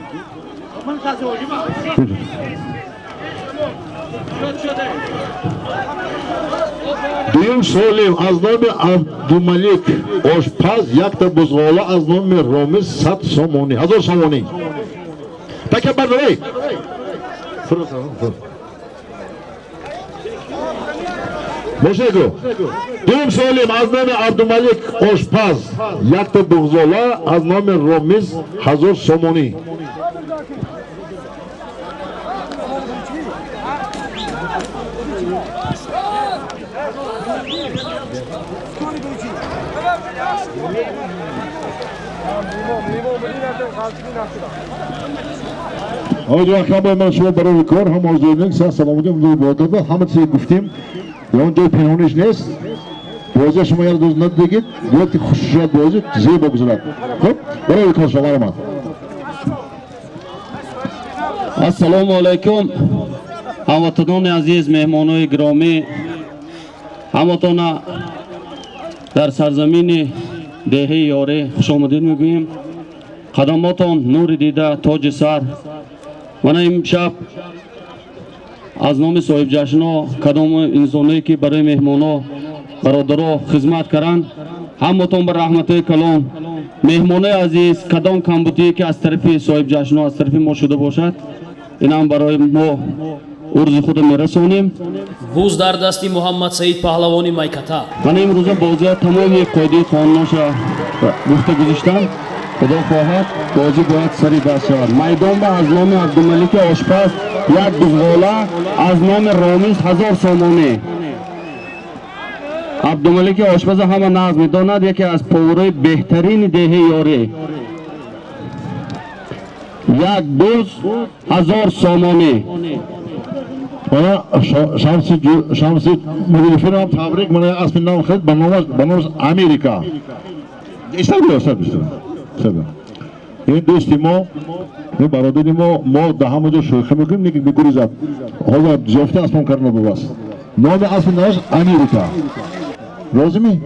Дуюм солим аз номи Абдумалик ошпаз якта бузғола, аз номи Ромиз 100 сомонӣ, 1000 сомонӣ. Така бардорей. Бошеку. Дуюм солим аз номи Абдумалик ошпаз якта буғзола, аз номи Ромиз 1000 сомонӣ. Ҳоҷи Аҳкамбой, ман шумо барои кор ҳам ҳозирник, са саломатӣ бо ҳама чизе гуфтем, ягон ҷои пинҳониш нест. Бозия шумо як рӯз надидегид, бояд ки хушшуяд бозӣ зебо гузарад. Хуб, барои кор шумо марҳамат. Ассалому алайкум, ҳамватанони азиз, меҳмонои гиромӣ. Ҳаматона дар сарзамини деҳаи Ёрӣ хушомадид мегӯем. Қадамотон нури дида, тоҷи сар. Мана имшаб аз номи соҳибҷашно, кадом инсоное ки барои меҳмоно, бародаро хизмат каранд, ҳаматон ба раҳматҳои калон. Меҳмонои азиз, кадом камбудие ки аз тарафи соҳибҷашно, аз тарафи мо шуда бошад, инам барои мо урзи худро мерасонем. Буз дар дасти Муҳаммад Саид паҳлавони Майката. Мана имрӯза бозия тамоми қоидаи қонуноша гуфта гузиштам. Худо хоҳад бозӣ бояд сари даст шавад. Майдонба аз номи Абдумалики ошпаз як бузғола, аз номи Ромиз 1000 сомонӣ. Абдумалики ошпаза ҳама нағз медонад, яке аз поварои беҳтарини деҳаи Ёрӣ. Як буз 1000 сомонӣ. Мана Шамси Мудирифиро табрик, мана аспи нав харид ба номаш Америка. Истаб, истаб, истаб. Ин дӯсти мо, ин бародари мо, мо дар ҳама ҷо шӯхӣ мекунем, лекин мегурезад. Ҳозир зиёфти аспон карда будааст. Номи аспи наваш Америка. Розимӣ?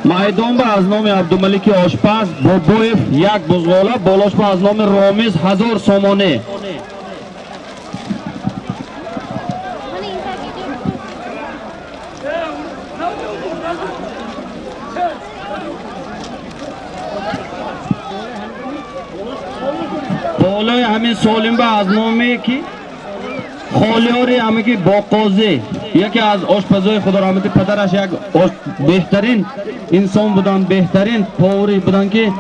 Майдонба аз номи Абдумалики ошпаз Бобоев як бузғола, болошба аз номи Ромиз 1000 сомонӣ. Болои ҳамин солимба аз номи ки Холиёри ҳамаки Боқозӣ, яке аз ошпазои худораҳмати падараш, як беҳтарин инсон буданд, беҳтарин повари буданд ки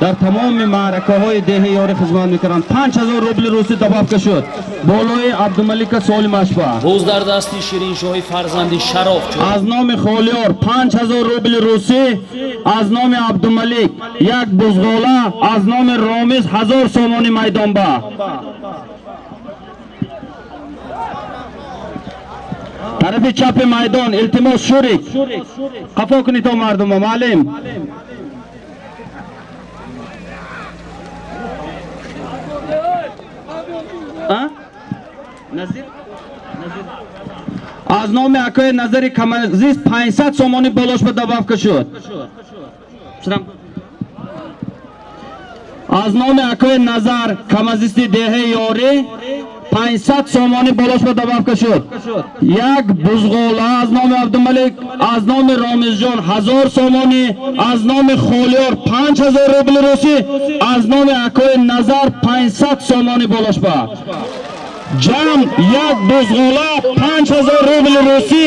дар тамоми маъракаҳои деҳаи Ёрӣ хизмат мекарданд. 5000 рубли русӣ добавка шуд болои Абдумалика Солимашба. Буз дар дасти Шириншоҳи фарзанди Шароф шуд. Аз номи Холиёр 5000 рубли русӣ, аз номи Абдумалик як бузғола, аз номи Ромиз 1000 сомонӣ майдонба. Тарафи чапи майдон илтимос шурик. Қафо кунед то мардумо, маълим. Назир? Аз номи акои Назари Камазиз 500 сомонӣ болош ба добавка шуд. Аз номи акои Назар Камазисти деҳаи Ёрӣ 500 сомонӣ болош ба добавка шуд. Як бузғола аз номи Абдумалик, аз номи Ромизҷон 1000 сомонӣ, аз номи Холиёр 5000 рубли русӣ, аз номи акои Назар 500 сомонӣ болош ба. Ҷамъ як бузғола 5000 рубли русӣ,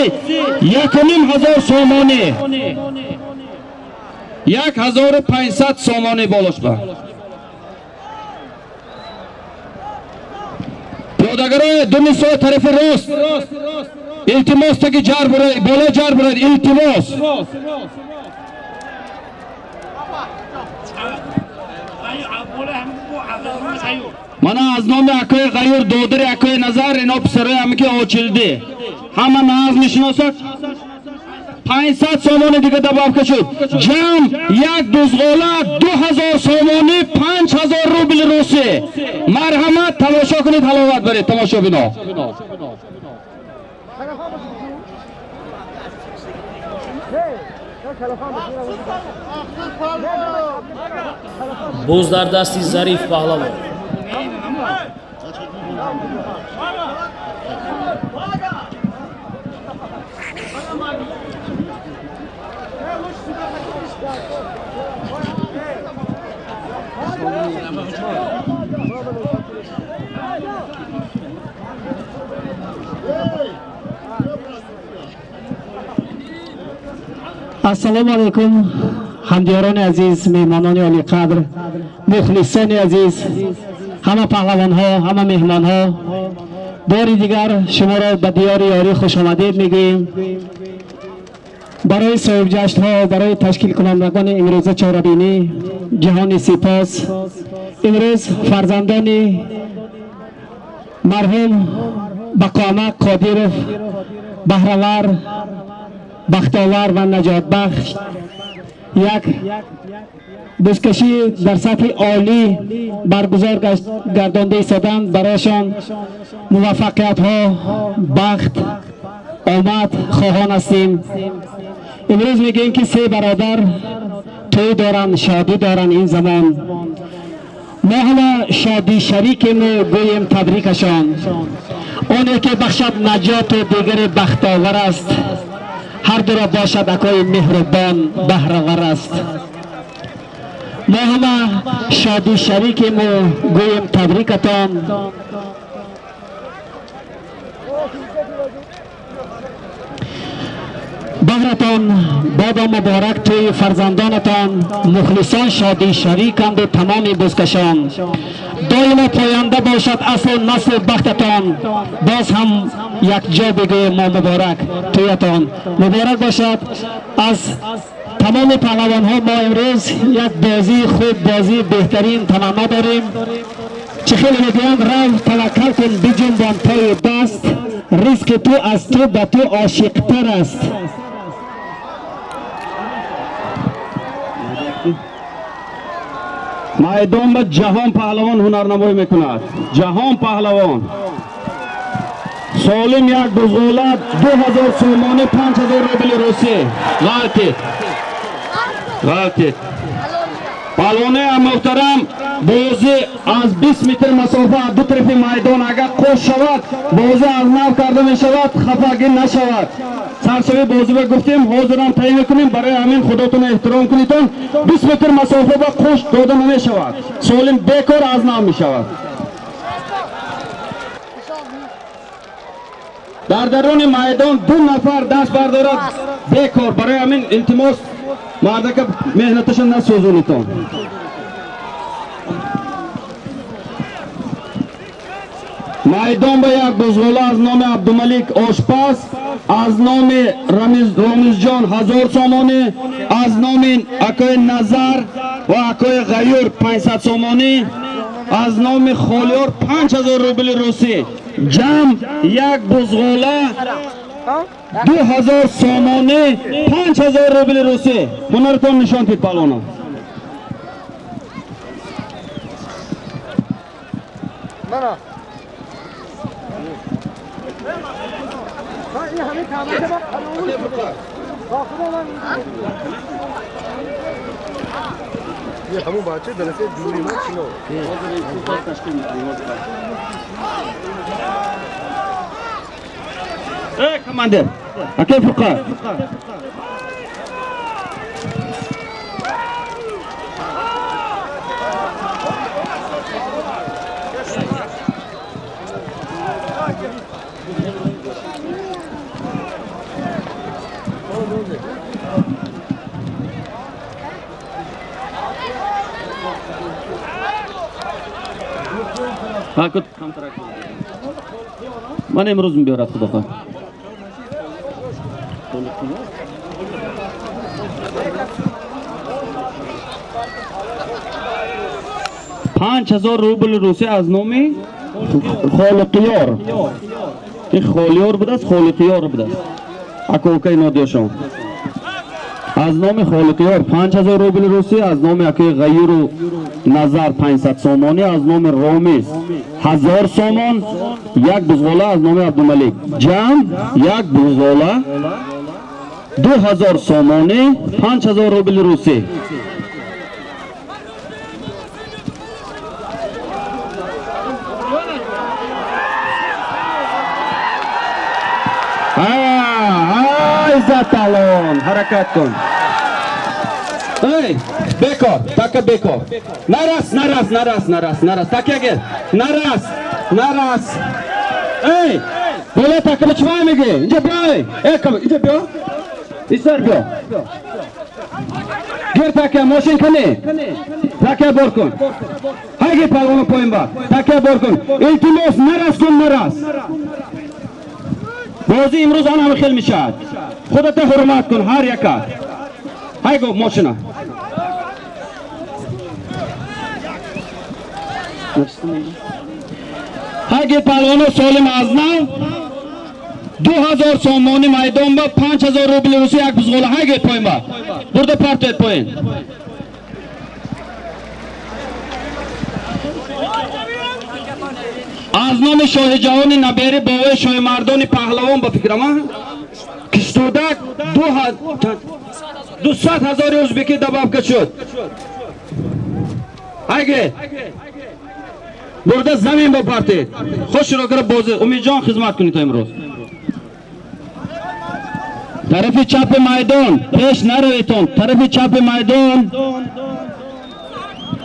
1500 сомонӣ. 1500 сомонӣ болошба. Пиёдагарои ду нисои тарафи рост илтимос таги ҷар буред, боло ҷар буред, илтимос. Мана аз номи акои Ғаюр, додари акои Назар, ино писарои ҳамаки очилдӣ. Ҳама нағз мешиносад. 500 сомонӣ дига добавка шуд. Ҷамъ як бузғола 2000 сомонӣ, 5000 рубли русӣ. Марҳамат, тамошо кунед, ҳаловат баред тамошобино. Боз дар дасти Зариф паҳлавон. Ассалому алайкум, ҳамдиёрони азиз, меҳмонони олиқадр, мухлисони азиз, ҳама паҳлавонҳо, ҳама меҳмонҳо. Бори дигар шуморо ба диёри ёрӣ хушомадед мегӯем. Барои соҳибҷашнҳо, барои ташкилкунандагони имрӯза чорабинӣ ҷаҳони сипос. Имрӯз фарзандони марҳум Бақоамак Қодиров, баҳравар, бахтовар ва наҷотбахш як бузкашӣ дар сатҳи олӣ баргузор гардонда истоданд. Барояшон муваффақиятҳо, бахт, омад хоҳон ҳастем. Имрӯз мегӯем ки се бародар тӯй доранд, шодӣ доранд ин замон. Мо ҳама шодӣ шарикему гӯем табрикашон. Оне ки бахшад наҷоту дигаре бахтовар аст, ҳар дуро бошад акои меҳрубон баҳравар аст. Мо ҳама шодӣ шарикему гӯем табрикатон. Баҳратон бодо муборак тӯи фарзандонатон, мухлисон шодӣ шариканду тамоми бузкашон. Доимо поянда бошад аслу наслу бахтатон. Боз ҳам якҷо бигӯем мо муборак тӯятон. Муборак бошад аз тамоми паҳлавонҳо. Мо имрӯз як бозии хуб, бозии беҳтарин таманно дорем. Чӣ хеле мегӯянд, рав таваккал кун, биҷунбон пои даст, ризқи ту аз ту ба ту ошиқтар аст. Майдон ба Ҷаҳон паҳлавон ҳунарнамоӣ мекунад. Ҷаҳон паҳлавон Солим як бузғола 2000 сомонӣ, 5000 рубли русӣ. Ғалтид, ғалтид. Паҳлавони муҳтарам, бозӣ аз 20 метр масофа аз ду тарафи майдон агар қош шавад, бозӣ аз нав карда мешавад, хафагӣ нашавад. Саршави бозиба гуфтем, ҳозирам таъин мекунем. Барои ҳамин худотон эҳтиром кунедон. 20 метр масофа ба қош дода намешавад. Солим бекор аз нав мешавад. Дар даруни майдон ду нафар даст бардорад бекор. Барои ҳамин илтимос, мардака меҳнаташа насӯзонитон. Майдон ба як бузғола аз номи Абдумалик ошпаз, аз номи Ромизҷон 1000 сомонӣ, аз номи акои Назар ва акои Ғаюр 500 сомонӣ, аз номи Холиёр 5000 рубли русӣ. Ҷамъ як бузғола 2000 сомонӣ, 5000 рубли русӣ. Ҳунаратон нишон тид паҳлавонон. ҳамон бача ҷаласаи ҷумҳурӣ мо чино. Эй, командир, акай Фурқат. Ман имрӯз мебиёрад, худо хоҳад. 5000 рубли русӣ аз номи Холиқиёр. Ин Холиёр будааст, Холиқиёр будааст. Акокаи Нодиёшон. Аз номи Холиқиёр 5000 рубли русӣ, аз номи акои Ғайюру Назар 500 сомонӣ, аз номи Ромиз 1000 сомон, як бузғола аз номи Абдумалик. Ҷамъ як бузғола 2000 сомонӣ, 5000 рубли русӣ. Иззат паҳлавон, ҳаракат кун. Эй, бекор, така бекор. Нарас, нарас, нарас, нарас, нарас. Такя гир. Нарас, нарас. Эй, бола така ба чӣ мегӣ? Инҷа биё, эй. Эй, кам, инҷа биё. Исар биё. Гир такя, мошин кани. Такя бор кун. Ҳай гир паҳлавоно поин ба. Такя бор кун. Илтимос, нарас кун, нарас. Бозӣ имрӯз он ҳама хел мешавад. Худата ҳурмат кун ҳар яка. Ҳай го мошина. Ҳай гир паҳлавоно солим аз нав 2000 сомонӣ майдон ба 5000 рубли русӣ як бузғола. Ҳай гир поин ба. Бурда партоед поин. Аз номи шоҳи ҷаҳони набери бовои шоҳимардони паҳлавон ба фикрам, киштудак 200 ҳазори узбекӣ добавка шуд. Айге бурда замин ба партед. Хушро кара бозӣ. Умидҷон, хизмат кунед то имрӯз. Тарафи чапи майдон пеш нараведтон. Тарафи чапи майдон,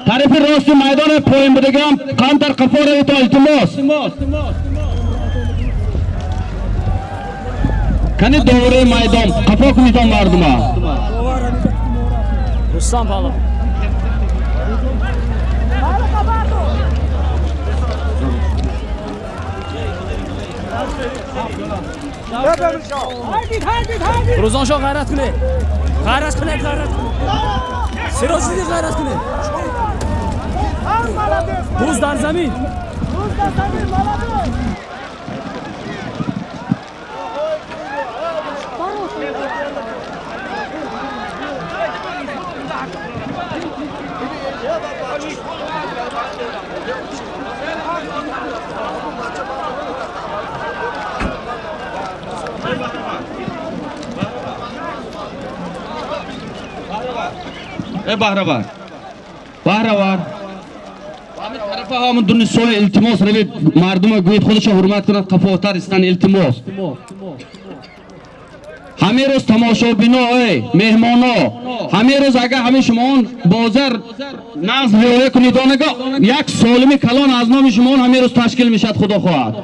тарафи рости майдон поин будагам камтар қафо раведтон, илтимос. Кани довараи майдон, қафо кунедон мардума. Рустам паҳлавон. Рӯзоншоҳ, ғайрат кунед, ғайрат кунед, ғайрат кунед. Сироҷиддин, ғайрат кунед. Буз дар замин. Э баҳравар, баҳравар, ҳамин тарафа ҳамон дуни соя, илтимос, равед, мардума гӯед худашо ҳурмат кунад, қафотар истан, илтимос. Ҳамин рӯз тамошобино, эй меҳмоно, ҳамин рӯз агар ҳамин шумоон бозар нағз риоя кунед, онага як солими калон аз номи шумоон ҳамин рӯз ташкил мешавад, худо хоҳад.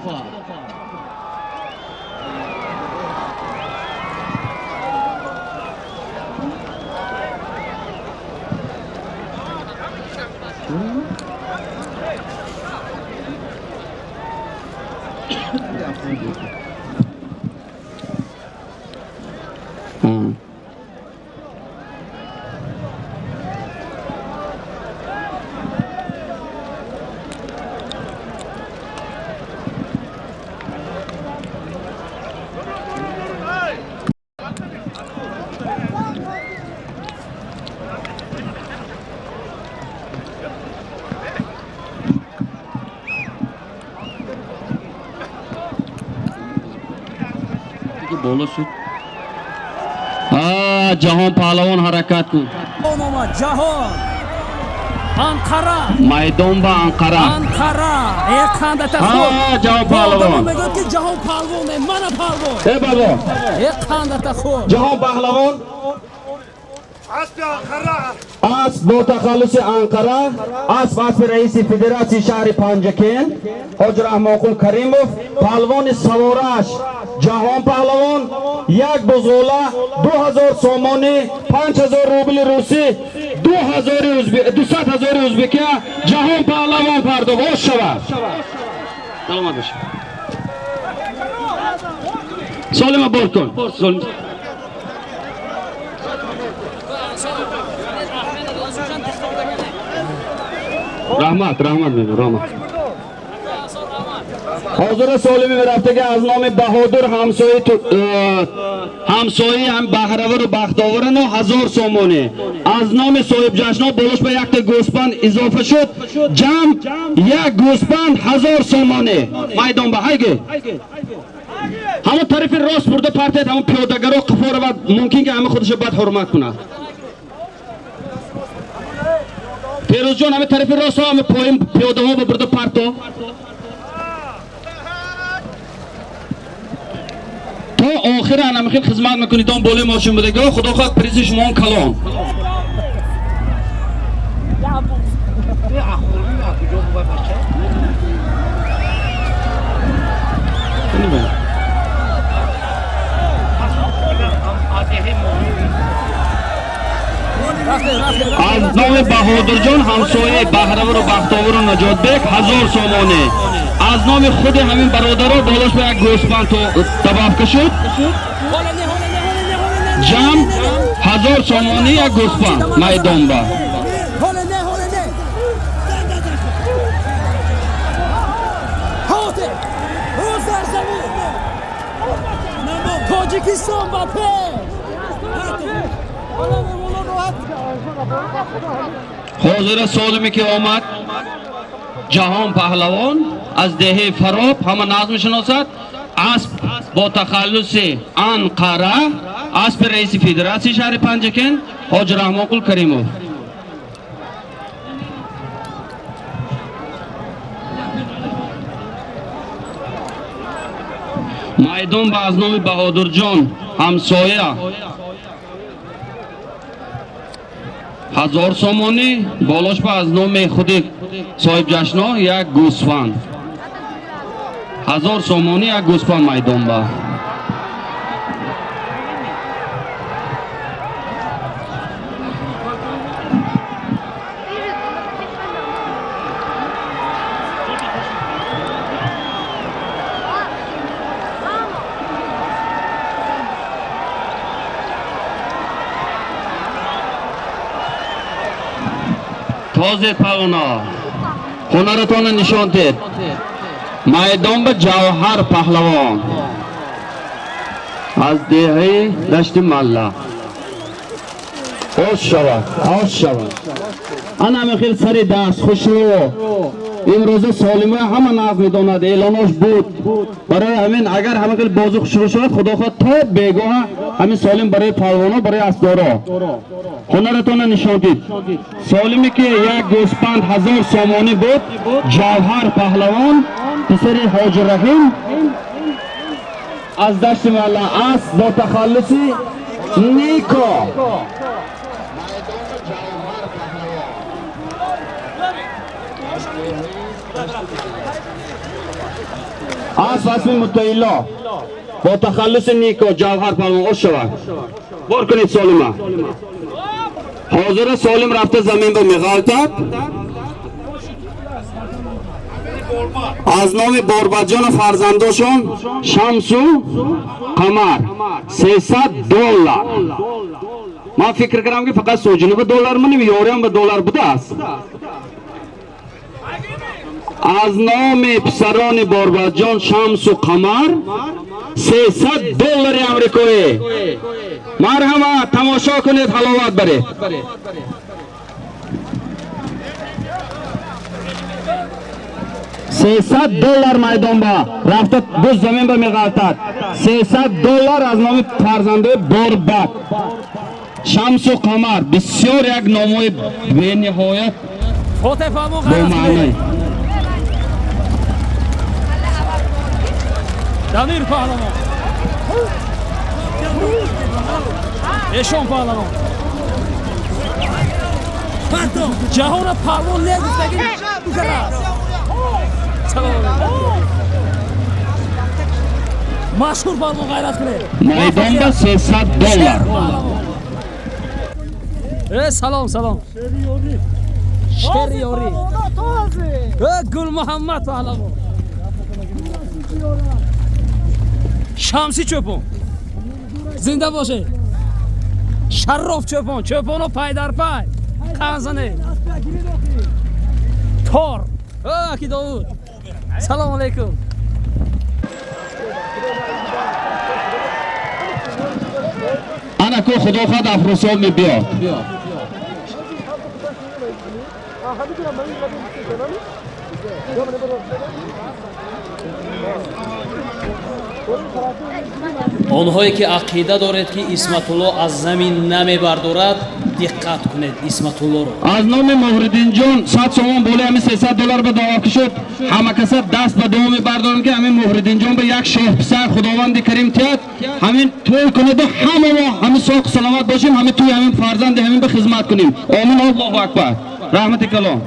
Боло шуд. Ҷаҳон паҳлавон, ҳаракат кун. Омад ҷаҳон. Анқара. Майдон ба Анқара. Анқара. Э қандата худ. Ҷаҳон паҳлавон. Мегӯяд ки ҷаҳон паҳлавон, мана паҳлавон. Э бабо. Э қандата худ. Ҷаҳон паҳлавон. Асп бо тахаллуси Анқара, асп аспи раиси федератсияи шаҳри Панҷакент Ҳоҷи Раҳмонқул Каримов, паҳлавони савораш ҷаҳон паҳлавон, як бузғола, 2000 сомонӣ, 5000 рубли русӣ, 200 ҳазори ӯзбекия Ҷаҳон Паҳлавон пардохт. Ош шавад. Саломат бошед. Солима бор кун. Раҳмат, раҳмат мегӯям, раҳмат. Ҳозира Солими мерафтаги аз номи Баҳодур ҳамсояи ҳам баҳравару бахтоварану 1000 сомонӣ. Аз номи соҳибҷашнҳо болош ба якта гӯспанд изофа шуд. Ҷамъ як гӯспанд 1000 сомонӣ. Майдон ба ҳайги. Ҳамон тарафи рост бурда партият, ҳамон пиёдагаро қафо равад, мумкин ки ҳама худашо бад ҳурмат кунад. Ферӯзҷон, ҳама тарафи рост ҳама поин пиёдаҳо ба бурда парто. То охир ана хел хизмат мекунед, он болои мошин будагиҳо, худо хоҳад призи шумоон калон. Аз номи Баҳодурҷон ҳамсояи баҳравару бахтовару Наҷотбек 1000 сомонӣ. Аз номи худи ҳамин бародаро болош ба як гӯспанд табафка шуд. Ҷамъ 1000 сомонӣ як гӯспанд майдонба. Тоҷикистон ба пеш. Ҳозира Солиме ки омад Ҷаҳон Паҳлавон аз деҳаи Фароб, ҳама нағз мешиносад. Асп бо тахаллуси Анқара, аспи раиси федератсияи шаҳри Панҷакент Ҳоҷи Раҳмонқул Каримов. Майдон ба аз номи Баҳодурҷон ҳамсоя 1000 сомонӣ, болош ба аз номи худи соҳибҷашнҳо як гӯсфанд. 1000 сомонӣ як гӯсфанд майдон ба. Тозе павона ҳунаратонро нишон дед. Майдон ба Ҷавҳар Паҳлавон аз деҳаи Дашти Малла. Ош шавад, ош шавад. Ана ҳамин хел сари даст хушрӯ. Имрӯза Солима ҳама нағз медонад, эълонош буд. Барои ҳамин агар ҳамин хел бозӣ хушрӯ шавад, худо хоҳад то бегоҳа ҳамин Солим барои палвоно, барои асбдоро ҳунаратонро нишон дид. Солиме ки як гӯспанд 1000 сомонӣ буд, Ҷавҳар Паҳлавон писари Ҳоҷи Раҳим аз Дашти Малла, асп бо тахаллуси Нико. Асп асми Муттаилло бо тахаллуси Нико Ҷавҳар Паҳлавон. Ош шавад. Бор кунед Солима. Ҳозира Солим рафта замин ба меғалтад. Аз номи Борбаджону фарзандошон Шамсу Қамар 300 доллар. Ман фикр кардам ки фақат соҷина ба доллар маним, ёриам ба доллар будааст. Аз номи писарони Борбаджон Шамсу Қамар 300 доллари амрикоӣ. Марҳамат, тамошо кунед, ҳаловат баред. 300 доллар майдон ба рафта буз замин ба меғалтад. 300 доллар аз номи фарзандои Борбад Шамсу Қамар. Бисёр як номҳои бениҳоят бомаъно. Дамир Паҳлавон, Эшон Паҳлавон, ҷаҳона паҳлавон не гуфтаги букарас. Машҳур паҳлавон, ғайрат кунед. Майдон ба 300 доллар. Салом, салом. Шери ёрӣ. Гулмуҳаммад паҳлавон. Шамси чӯпон. Зинда бошед. Шароф чӯпон, чӯпоно пай дар пай. Қанзане. Тор. Аки Довуд. Салом алейкум. Ана ку худо хоҳад Афросиёб мебиёд. Онҳое ки ақида доред, ки Исматулло аз замин намебардорад, диққат кунед Исматуллоро. Аз номи Муҳриддинҷон 100 сомон болои ҳамин 300 доллар ба даъво шуд. Ҳама каса даст ба дуо мебардорем, ки ҳамин Муҳриддинҷон ба як шоҳписар Худованди Карим тиҳад, ҳамин тӯй кунеду ҳама мо ҳамин соқу саломат бошем, ҳамин тӯй ҳамин фарзанди ҳамин ба хизмат кунем. Омин. Аллоҳу акбар. Раҳмати калон.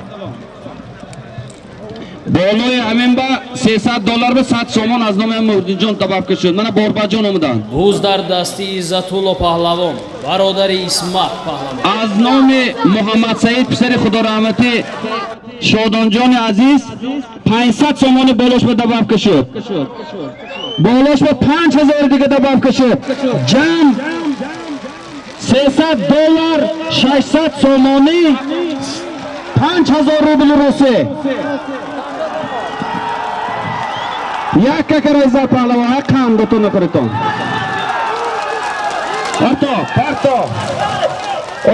Болои ҳамин ба 300 доллар ба 100 сомон аз номи Муҳриддинҷон добавка шуд. Мана Борбаҷон омаданд. Буз дар дасти Иззатулло паҳлавон, бародари Исмат паҳлавон. Аз номи Муҳаммад Саид, писари худораҳматӣ Шодонҷони азиз, 500 сомони болош ба добавка шуд. Болош ба 5000 дига добавка шуд. Ҷамъ 300 доллар, 600 сомонӣ, 5000 рубли русӣ. Як какара Иззат паҳлавон, ҳақ қандатон накунедтон. Парто, парто.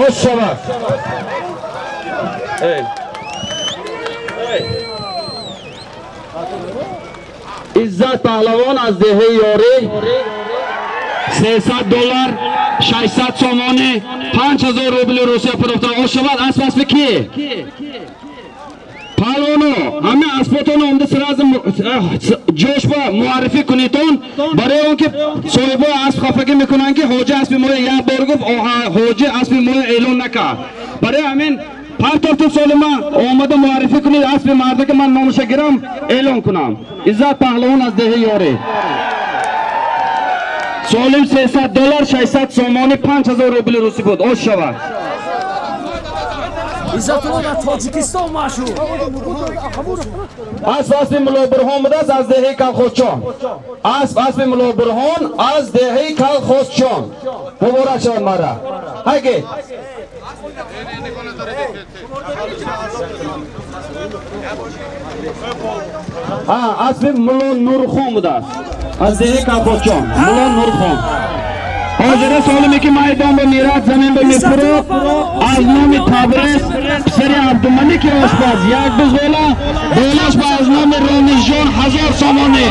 Ош шавад. Иззат паҳлавон аз деҳаи Ёрӣ 300 доллар, 600 сомонӣ, 5000 рубли Русия пардохтан. Ош шавад, асп аспи ки? Паҳлавоно, ҳама аспотон омда сразу ҷош ба муаррифӣ кунедон, барои он ки соҳибои асп хафагӣ мекунанд, ки ҳоҷи аспи моя як бор гуфт, ҳоҷи аспи моя эълон накард. Барои ҳамин партофту солима омада муаррифӣ кунед аспи марда, ки ман номаша гирам эълон кунам. Иззат паҳлавон аз деҳаи Ёрӣ. Солим 300 доллар, 600 сомонӣ, 5000 рубли русӣ буд. Ош шавад. Иззатулло дар Тоҷикистон машҳур. Асп аспи Мулло Бурҳон будааст аз деҳаи Калхозчон. Асп аспи Мулло Бурҳон аз деҳаи Калхозчон. Муборак шавад мара. Ҳаги. Аспи Мулло Нурхон будааст аз деҳаи Калхозчон. Мулло Нурхон. Ҳозира солиме ки майдон ба мерад, замин ба мефурод, аз номи Табриз писари Абдумалики ошпаз як бузғола, болош ба аз номи Ромизҷон 1000 сомонӣ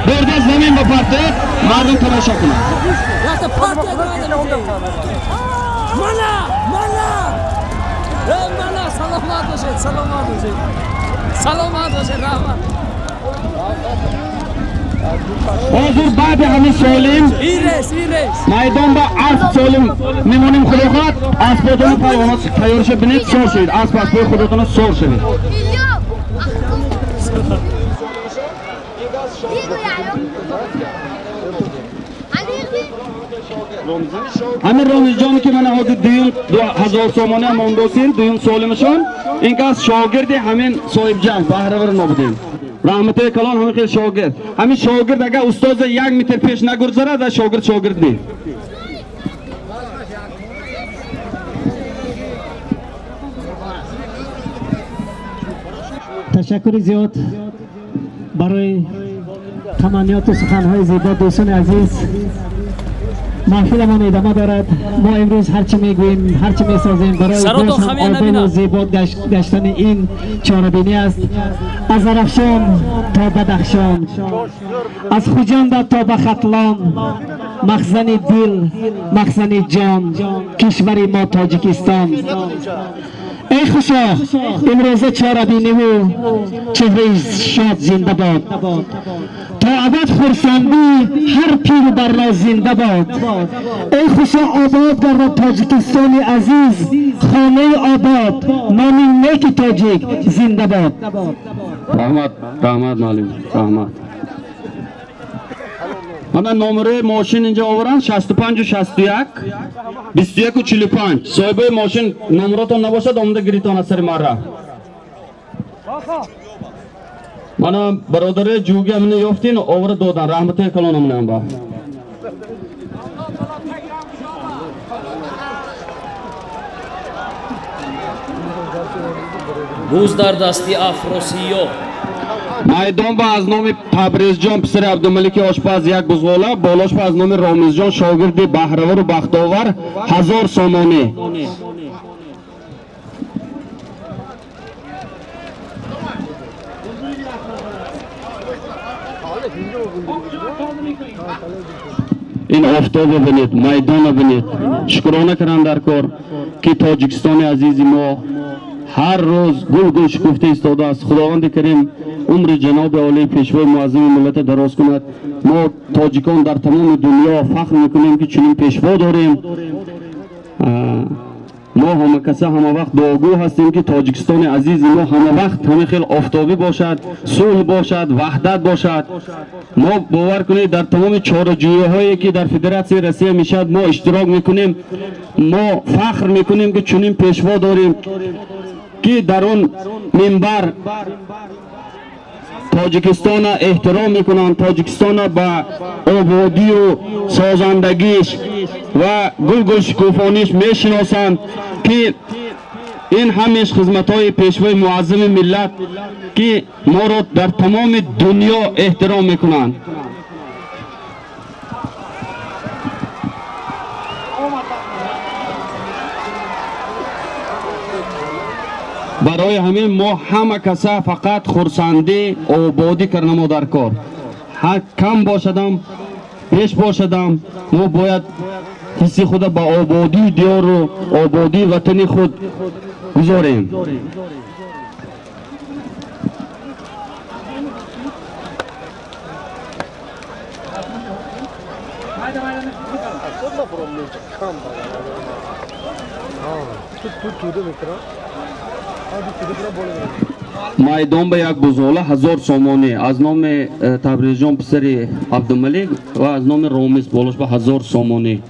бурда замин ба партед, мардум тамошо кунанд. Мана, мана! Мана, саломат бошед, саломат бошед. Саломат бошед, раҳмат. Ҳозир баъди ҳамин солим майдон ба асп солим мемонем. Худо хоҳад аспотону палвоно тайёр шавед, бинед, сор шавед, асп аспои худотона сор шавед. Ҳамин Ромизҷоне ки мана ҳозир дуюм 2000 сомонӣ ҳам мондосин, дуюм солимашон, ин кас шогирди ҳамин соҳибҷанг баҳравар нобудем. Раҳматои калон ҳамин хел шогирд. Ҳамин шогирд агар устоза як метр пеш нагурзарад, ва шогирд шогирд не. Ташаккури зиёд барои таманниёту суханҳои зебо. Дӯстони азиз, маҳфиламон идома дорад. Мо имрӯз ҳарчи мегӯем, ҳарчи месозем барои боз ҳам ободу зебо гаштани ин чорабинӣ аст. Аз Зарафшон то Бадахшон, аз Хуҷанда то ба Хатлон, махзани дил, махзани ҷон, кишвари мо Тоҷикистон. Эй хушо имрӯза чорабиниву чеҳраи шод зинда бод, то абад хурсандӣ ҳар пиру барно зинда бод. Эй хушо обод гардад Тоҷикистони азиз, хонаи обод, номи неки тоҷик зинда бод. Раҳмат, раҳмат муаллим, раҳмат. Мана номерои мошин инҷа оваранд 65 61 21 45. Соҳибои мошин номеротон набошад, омада гиритон аз сари мара. Мана бародари ҷуги амина ёфтин, овара додан. Раҳматои калон аминам ба. Буз дар дасти Афросиёб. Майдон ба аз номи Табризҷон писари Абдумалики ошпаз як бузғола, болош ба аз номи Ромизҷон шогирди баҳравару бахтовар 1000 сомонӣ. Ин офтобо бинед, майдоно бинед. Шукрона кардам дар кор, ки Тоҷикистони азизи мо ҳар рӯз гулгул шукуфта истодааст. Худованди карим умри ҷаноби олии пешвои муаззами миллата дароз кунад. Мо тоҷикон дар тамоми дунё фахр мекунем, ки чунин пешво дорем. Мо ҳамакаса ҳамавақт дуогӯ ҳастем, ки Тоҷикистони азизи мо ҳамавақт ҳама хел офтобӣ бошад, сулҳ бошад, ваҳдат бошад. Мо бовар кунед, дар тамоми чораҷӯиҳое ки дар Федератсияи Россия мешавад, мо иштирок мекунем. Мо фахр мекунем, ки чунин пешво дорем, ки дар он минбар Тоҷикистона эҳтиром мекунанд, Тоҷикистона ба ободию созандагиш ва гулгул шукуфониш мешиносанд, ки ин ҳамеш хизматҳои пешвои муаззами миллат, ки моро дар тамоми дунё эҳтиром мекунанд. Барои ҳамин мо ҳама каса фақат хурсандӣ, ободӣ кардамо дар кор. Ҳар кам бошадам, беш бошадам, мо бояд ҳисси худа ба ободии диёру ободии ватани худ гузорем. Майдон ба як бузола 1000 сомонӣ аз номи Табризҷон писари Абдумалик ва аз номи Ромиз болош ба 1000 сомонӣ.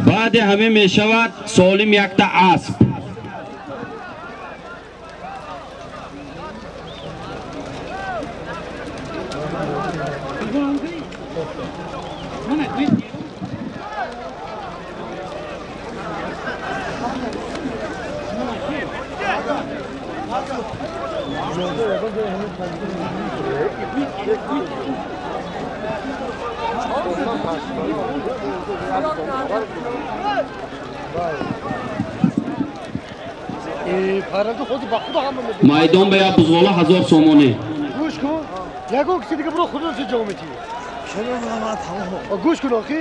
Баъди ҳамин мешавад солим якта асп. Майдон ба як бузғола 1000 сомонӣ. Гӯш кун, ягон киси дига биро худо чӣ ҷавоб метиҳӣ? Гӯш кун охи,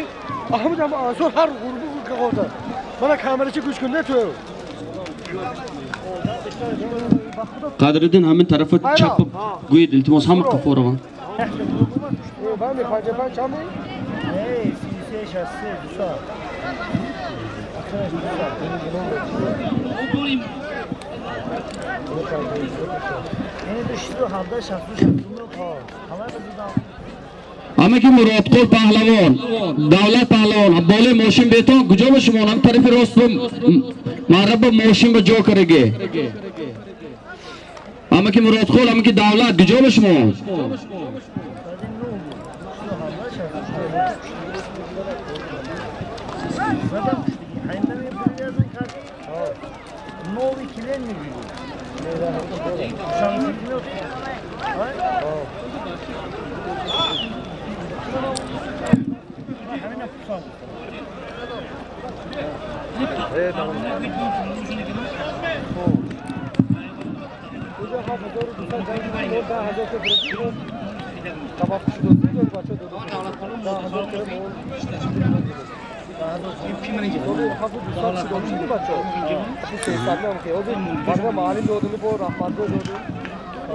Аҳмад ҳам ансор ҳар ғурбу қоғоза. Мана камерачи гӯш кун, не ту. Қадриддин ҳамин тарафа чап гӯед, илтимос, ҳама қафо раванд. Ҳама ки Муродқул паҳлавон, Давлат паҳлавон, болои мошин бетон, куҷо ба шумо? Ҳам тарафи рост ба маъраба ба мошин ба ҷо кардаге. Ҳама ки Муродқул, ҳама ки Давлат, куҷо ба шумо?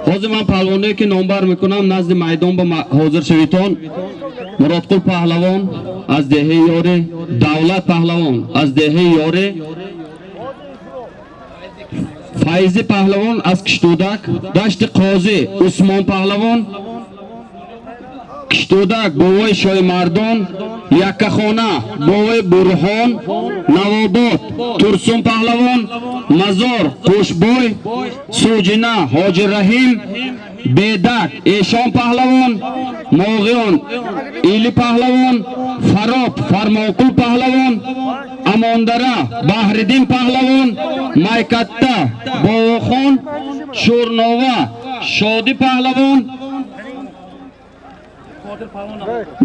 Ҳозир ман паҳлавоне ки номбар мекунам назди майдон ба ҳозир шавитон. Муродқул паҳлавон аз деҳаи Ёре, Давлат паҳлавон аз деҳаи Ёре, Файзи паҳлавон аз Киштудак, Дашти Қозӣ Усмон паҳлавон, Киштодак бовои Шоимардон, Яккахона бовои Бурҳон, Навобод Турсун паҳлавон, Мазор Қӯшбой, Суҷина Ҳоҷи Раҳим, Бедак Эшон паҳлавон, Моғиён Или паҳлавон, Фароб Фармонқул паҳлавон, Амондара Баҳриддин паҳлавон, Майкатта Бовохон, Шӯрнова Шодӣ паҳлавон,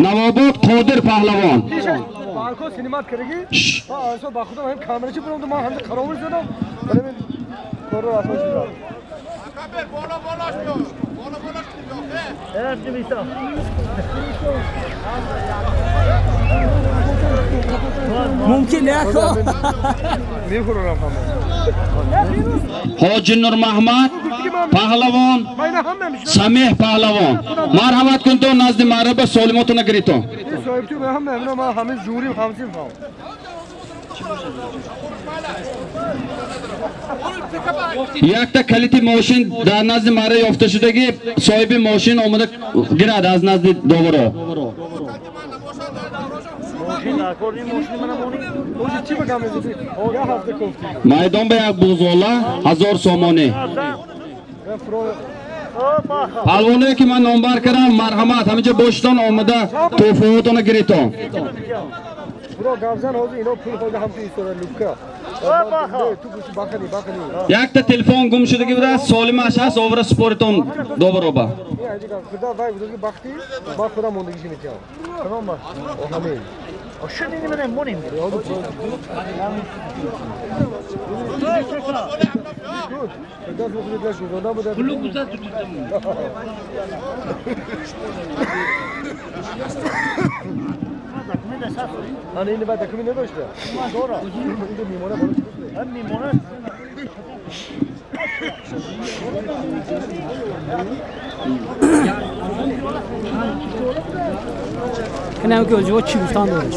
Навобод Қодир паҳлавон. Барко синимат кардагӣ? Ман ба худам ҳам камерачи бурам, ман ҳам қаровул задам. Барои корро расо шудам. Боло болош биё. Боло болош биё. Мумкин не ако? Мехӯрам ҳама. Ҳоҷи Нурмаҳмад паҳлавон, Самеҳ паҳлавон. Марҳамат кунтон назди маъраба солимотона гиритон. Соҳиб ту ҳам ман ҳамин ҷурим ҳамсин фам. Якта калити мошин дар назди маъра ёфта шудагӣ, соҳиби мошин омада гирад аз назди доваро. Майдон ба як бузола 1000 сомонӣ. Палвоное ки ман номбар кардам, марҳамат ҳаминҷа бошитон омада тӯҳфаҳотона гиритон. Якта телефон гум шудагӣ буда, солимаш ҳаст, овара супоритон довароба. Кунам ки оҷиво чӣ гуфтан дореш?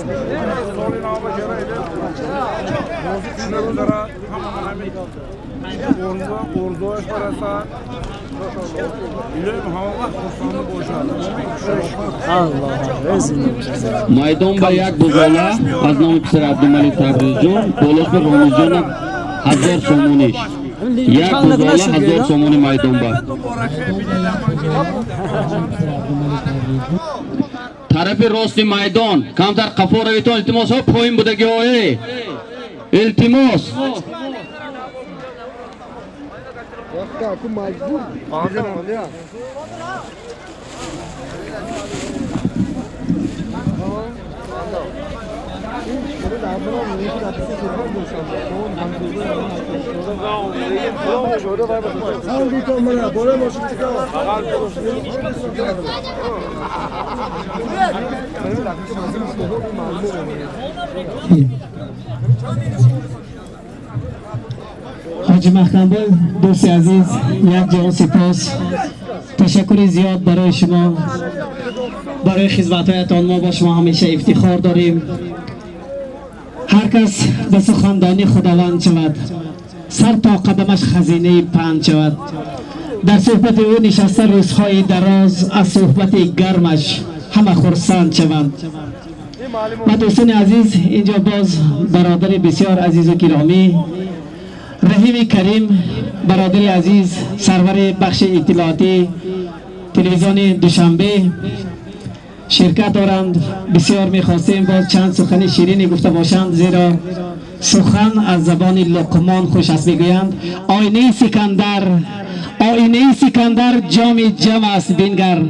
Майдон ба як бузола аз номи писар Абдумалик Табризҷон, болош ба Ромизҷон 1000 сомониш. Як бузола 1000 сомони майдон ба. Тарафи рости майдон камтар қафо равитон, илтимосҳо поин будагиҳое. Илтимос. حاجی محکمبای دوست عزیز، یک جهان سپاس، تشکر زیاد برای شما، برای خدمت‌هایتان. ما با شما همیشه افتخار داریم. هر کس به سخندانی خداوند شود، سر تا قدمش خزینه پند شود. در صحبت او نشسته روزهای دراز، از صحبت گرمش همه خرسند شوند. و دوستان عزیز، اینجا باز برادر بسیار عزیز و گرامی رحیم کریم، برادر عزیز، سرور بخش اطلاعاتی تلویزیون دوشنبه شرکت دارند. بسیار میخواستیم باز چند سخن شیرینی گفته باشند، زیرا سخن از زبان لقمان خوش است. میگویند آینه سکندر، آینه سکندر جام جم است بینگر،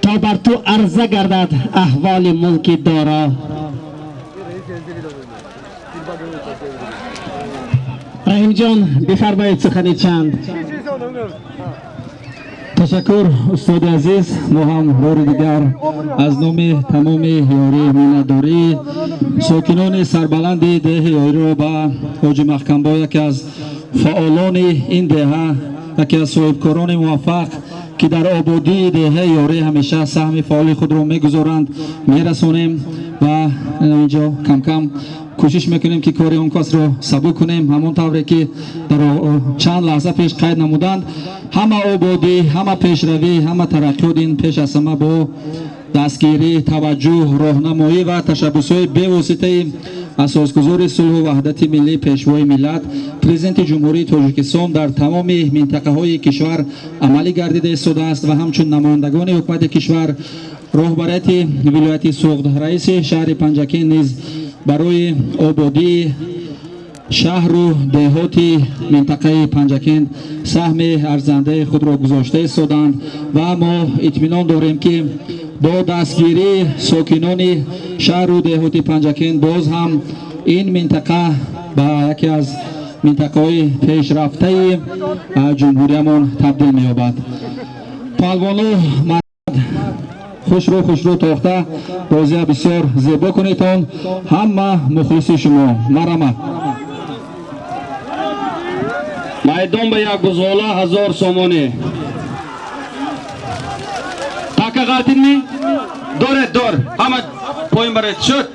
تا بر تو عرضه گردد احوال ملک دارا. رحیم جان بفرمایید سخنی چند. تشکر استاد عزیز. ما هم بار دیگر از نام تمام یاری منتداری ساکنان سربلند ده یاری را به حاجی محکمبای، یکی از فعالان این دهه، یکی از صاحبکاران موفق که در آبادی دهه یاری همیشه سهم فعال خود را میگذارند، میرسانیم و اینجا کم کم Кӯшиш мекунем, ки кори он касро сабук кунем. Ҳамон тавре ки дар чанд лаҳза пеш қайд намуданд, ҳама ободӣ, ҳама пешравӣ, ҳама тараққиёт ин пеш аз ҳама бо дастгирӣ, таваҷҷӯҳ, роҳнамоӣ ва ташаббусҳои бевоситаи асосгузори сулҳу ваҳдати миллӣ, Пешвои миллат, Президенти Ҷумҳурии Тоҷикистон дар тамоми минтақаҳои кишвар амалӣ гардида истодааст. Ва ҳамчун намояндагони ҳукумати кишвар, роҳбарияти вилояти Суғд, раиси шаҳри Панҷакент низ барои ободии шаҳру деҳоти минтақаи Панҷакент саҳми арзандаи худро гузошта истоданд. Ва мо итминон дорем, ки бо дастгирии сокинони шаҳру деҳоти Панҷакент боз ҳам ин минтақа ба яке аз минтақаҳои пешрафтаи ҷумҳуриямон табдил меёбад. Палвону хушрӯ хушрӯ тохта, бозия бисёр зебо кунедтон. Ҳама мухлиси шумо. Марҳамат. Майдон ба як бузғола 1000 сомонӣ. Така ғалтидми? Доред, дор. Ҳама поин баред. Шуд.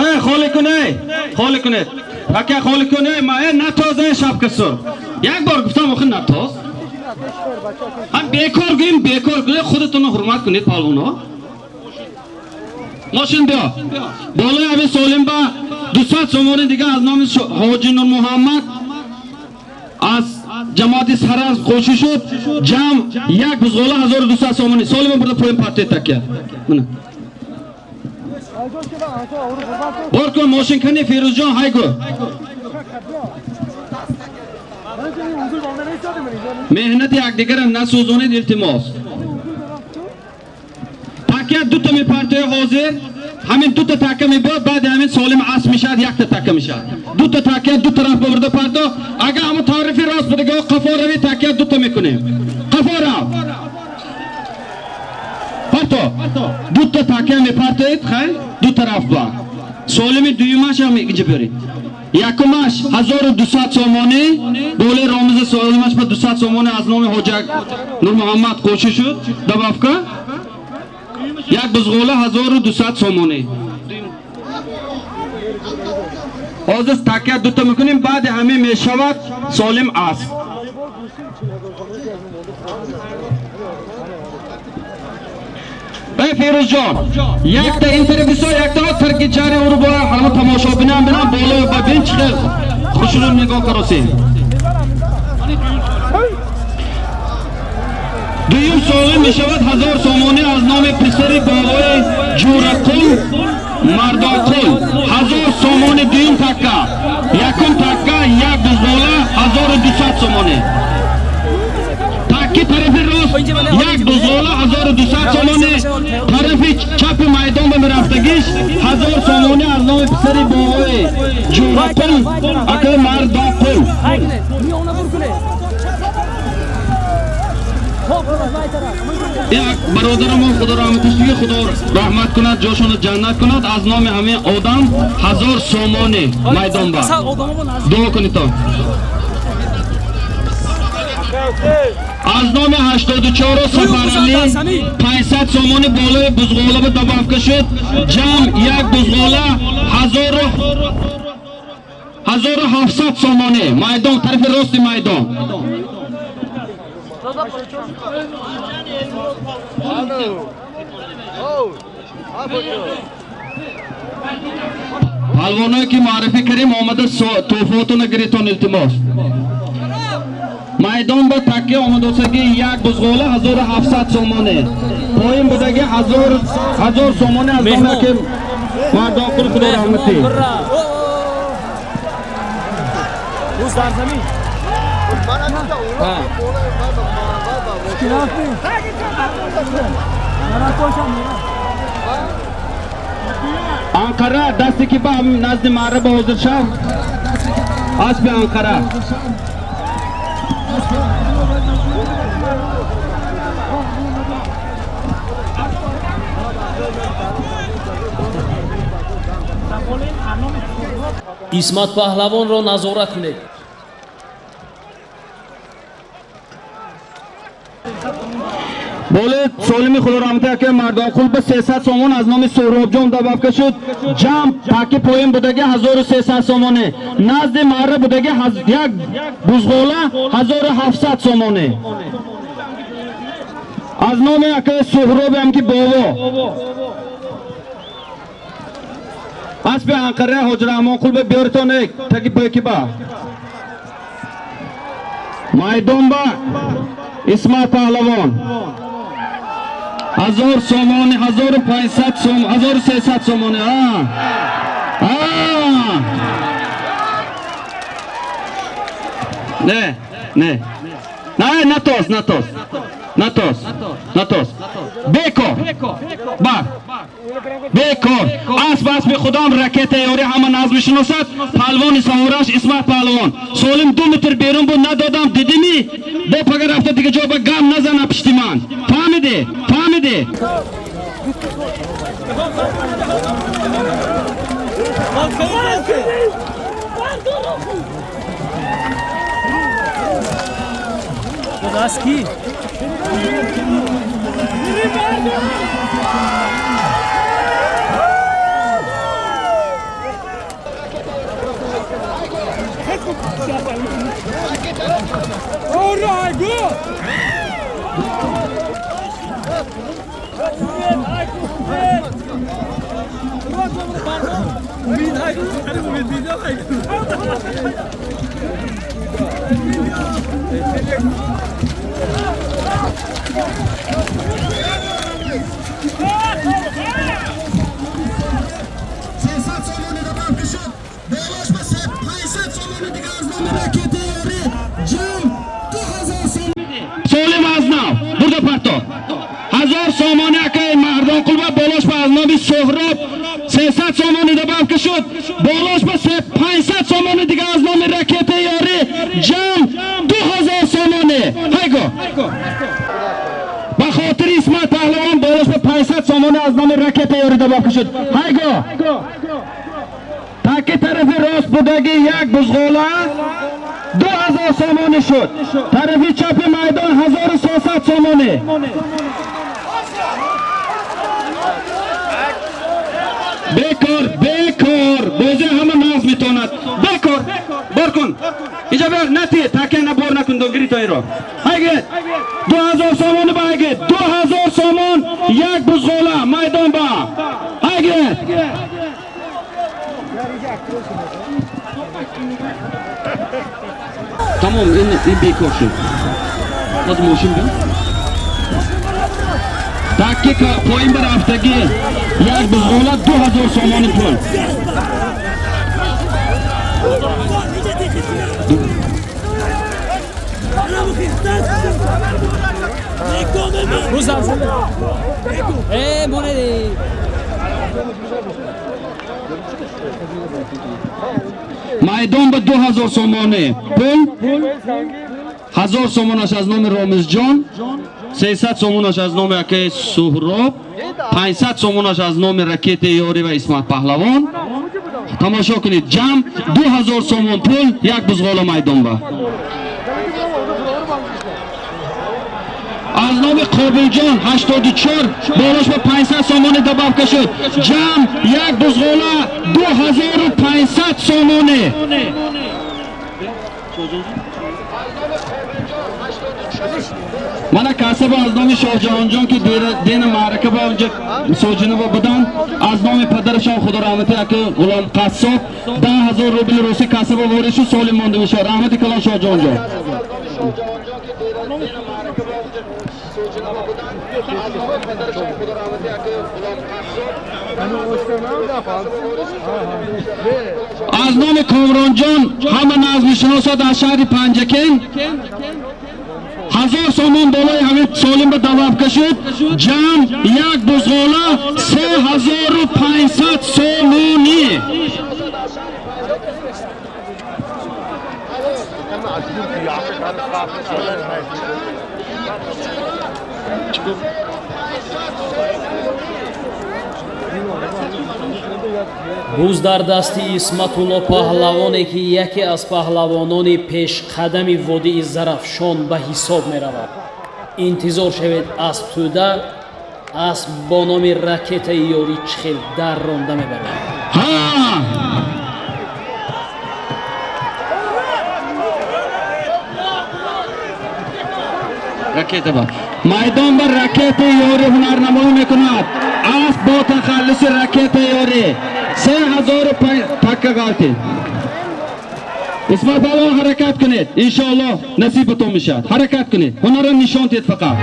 Эй, холӣ кун, эй. Холӣ кунед. Ака, холӣ кун, эй, ма, эй, натоз, эй, шапка сур. Як бор гуфтам, охир натоз. Ҳам бекор гӯем, бекор кунед, худатонро ҳурмат кунед, палвоно. Мошин биё. Болои ҳамин солим ба 200 сомонӣ дига аз номи Ҳоҷи Нурмуҳаммад аз ҷамоати Саразм қӯшӣ шуд. Ҷамъ як бузғола 1200 сомонӣ. Солима бурда поин партия такя. Мана. Бор кун мошин кани, Фирӯзҷон, ҳайгу. Меҳнати якдигара насӯзонед, илтимос. Такя дута мепартоя ҳозир. Ҳамин дута така мебиёд, баъди ҳамин солим асп мешавад, якта така мешавад. Дута такя ду тараф боварда парто. Агар ҳамон таърифи рост будага, қафо рави, такя дута мекунем. Қафо рав. Парто. Дута такя мепартоед, хай? Ду тараф ба. Солими дуюмаш ҳам инҷа биёред. Якумаш 1200 сомонӣ, болои ромиза солимаш ба 200 сомонӣ аз номи Ҳоҷак Нурмуҳаммад қӯшӣ шуд. Добавка. Як бузғола 1200 сомонӣ. Ҳозир такя дута мекунем, баъди ҳамин мешавад солим асп. Эй Фирӯзҷон, якта ин тарафи со, якта тарки чари уру бо ҳама тамошобинам бинам болои ба бин чӣ хел хушрӯ нигоҳ каросем. Дуюм солим мешавад 1000 сомонӣ аз номи писари бобои Ҷурақул Мардонқул. 1000 сомонӣ дуюм такка. Якум такка як бузғола 1200 сомонӣ. Такки тарафи рост як бузғола 1200 сомонӣ, тарафи чапи майдон ба мерафтагиш 1000 сомонӣ аз номи писари бобои Ҷурақул акаи Мардонқул. Як бародарамон Худо раҳматиш дига, Худо раҳмат кунад, ҷошонро ҷаннат кунад, аз номи ҳамин одам 1000 сомонӣ майдон ба. Дуо кунед. Аз номи 84 Сафаралӣ 500 сомонӣ болои бузғола ба добавка шуд. Ҷамъ як бузғола 1700 сомонӣ. Майдон тарафи рости майдон. Палвоное ки муаррифӣ кардем омада тӯҳфаотонро гиритон, илтимос. Майдон ба такя омадосаги як бузғола 1700 сомонӣ. Поин будаги 1000 сомонӣ аз номи аки Мардонқул, Худо раҳматӣ. Дар замин. Анқара дасте ки ба назди маъраба ҳозир шав. Аспи Анқара. Исмат Паҳлавонро назора кунед. Болои Солими Худораҳмати акаи Мардонқул ба 300 сомон аз номи Суҳробҷон добавка шуд. Ҷамъ паки поён будаги 1300 сомонӣ. Назди марра будаги як бузғола 1700 сомонӣ. Аз номи акаи Суҳробам ки бово. Аспи Анқара Ҳоҷи Раҳмонқул ба биёритон эй таги боки ба. Майдон ба Исмат Паҳлавон. 1000 сомонӣ, 1500 сом, 1300 сомонӣ. Не, не. Не, натос, натос. Натос, натос. Бекор. Бар. Бекор. Асп аспи худам ракета ёри ҳама назм мешиносад. Палвони савораш Исмат Паҳлавон. Солим 2 метр берун буд, надодам, дидими? Бо пага рафта дига ҷо ба гам назана пишти ман. Фаҳмиди? Фаҳмиди? Даски. Солим аз нав бурда парто 1000 сомонӣ акаи Мардонқул ба болош ба аз номи Суҳроб 300 сомонӣ добавка шуд. Болош ба 500 сомонӣ дига аз номи ракетаи ёрӣ ҷамъ 2000 сомонӣ. Ҳайго ба хотири Исмат Паҳлавон болош ба 500 сомонӣ аз номи ракетаи ёрӣ добавка шуд. Ҳайго таки тарафи рост будаги як бузғола 2000 сомонӣ шуд. Тарафи чапи майдон 1300 сомонӣ. Бекор, бекор. Бозӣ ҳама нағз метавонад. Бекор. Бор кун. Инҷа бер, нати, таке на бор накун, гири то инро. Ҳайгет. 2000 сомонӣ ба ҳайгет. 2000 сомон як бузғола майдон ба. Ҳайгет. Тамом, ин бекор шуд. Боз мошин биё. Таки поин ба рафтагӣ як бузғола 2000 сомонӣ пул. Майдон ба 2000 сомонӣ пул. 1000 сомонаш аз номи Ромизҷон, 300 сомонаш аз номи акаи Суҳроб, 500 сомонаш аз номи ракетаи ёрӣ ва Исмат Паҳлавон. Тамошо кунед, ҷамъ 2000 сомон пул як бузғола майдон ба. Аз номи Қобилҷон 84 болош ба 500 сомонӣ добавка шуд. Ҷамъ як бузғола 2500 сомонӣ. Мана касаба аз номи Шоҳҷаҳонҷон ки дена маърака ба онҷа соҷинава буданд, аз номи падарашон Худо раҳмати ака Ғулом Қассоб 10000 рубли русӣ касаба ворид шуд, солим монда мешавад. Раҳмати калон Шоҳҷаҳонҷон. Аз номи Комронҷон ҳама назмишиносад аз шаҳри Панҷакент 1000 сомон болои ҳамин солим ба добавка шуд. Ҷамъ як бузғола 3500 сомонӣ. Буз дар дасти Исматулло Паҳлавоне ки яке аз паҳлавонони пешқадами водии Зарафшон ба ҳисоб меравад. Интизор шавед аз тӯда асп бо номи ракетаи ёрӣ чӣ хел дар ронда мебарад. Ракета ба майдон ба ракетаи ёрӣ ҳунарнамоӣ мекунад. Асп бо тахаллуси ракетаи ёрӣ 3000 пакка ғалтид. Исмат палвон ҳаракат кунед, иншоаллоҳ насибатон мешавад. Ҳаракат кунед, ҳунарро нишон диҳед фақат.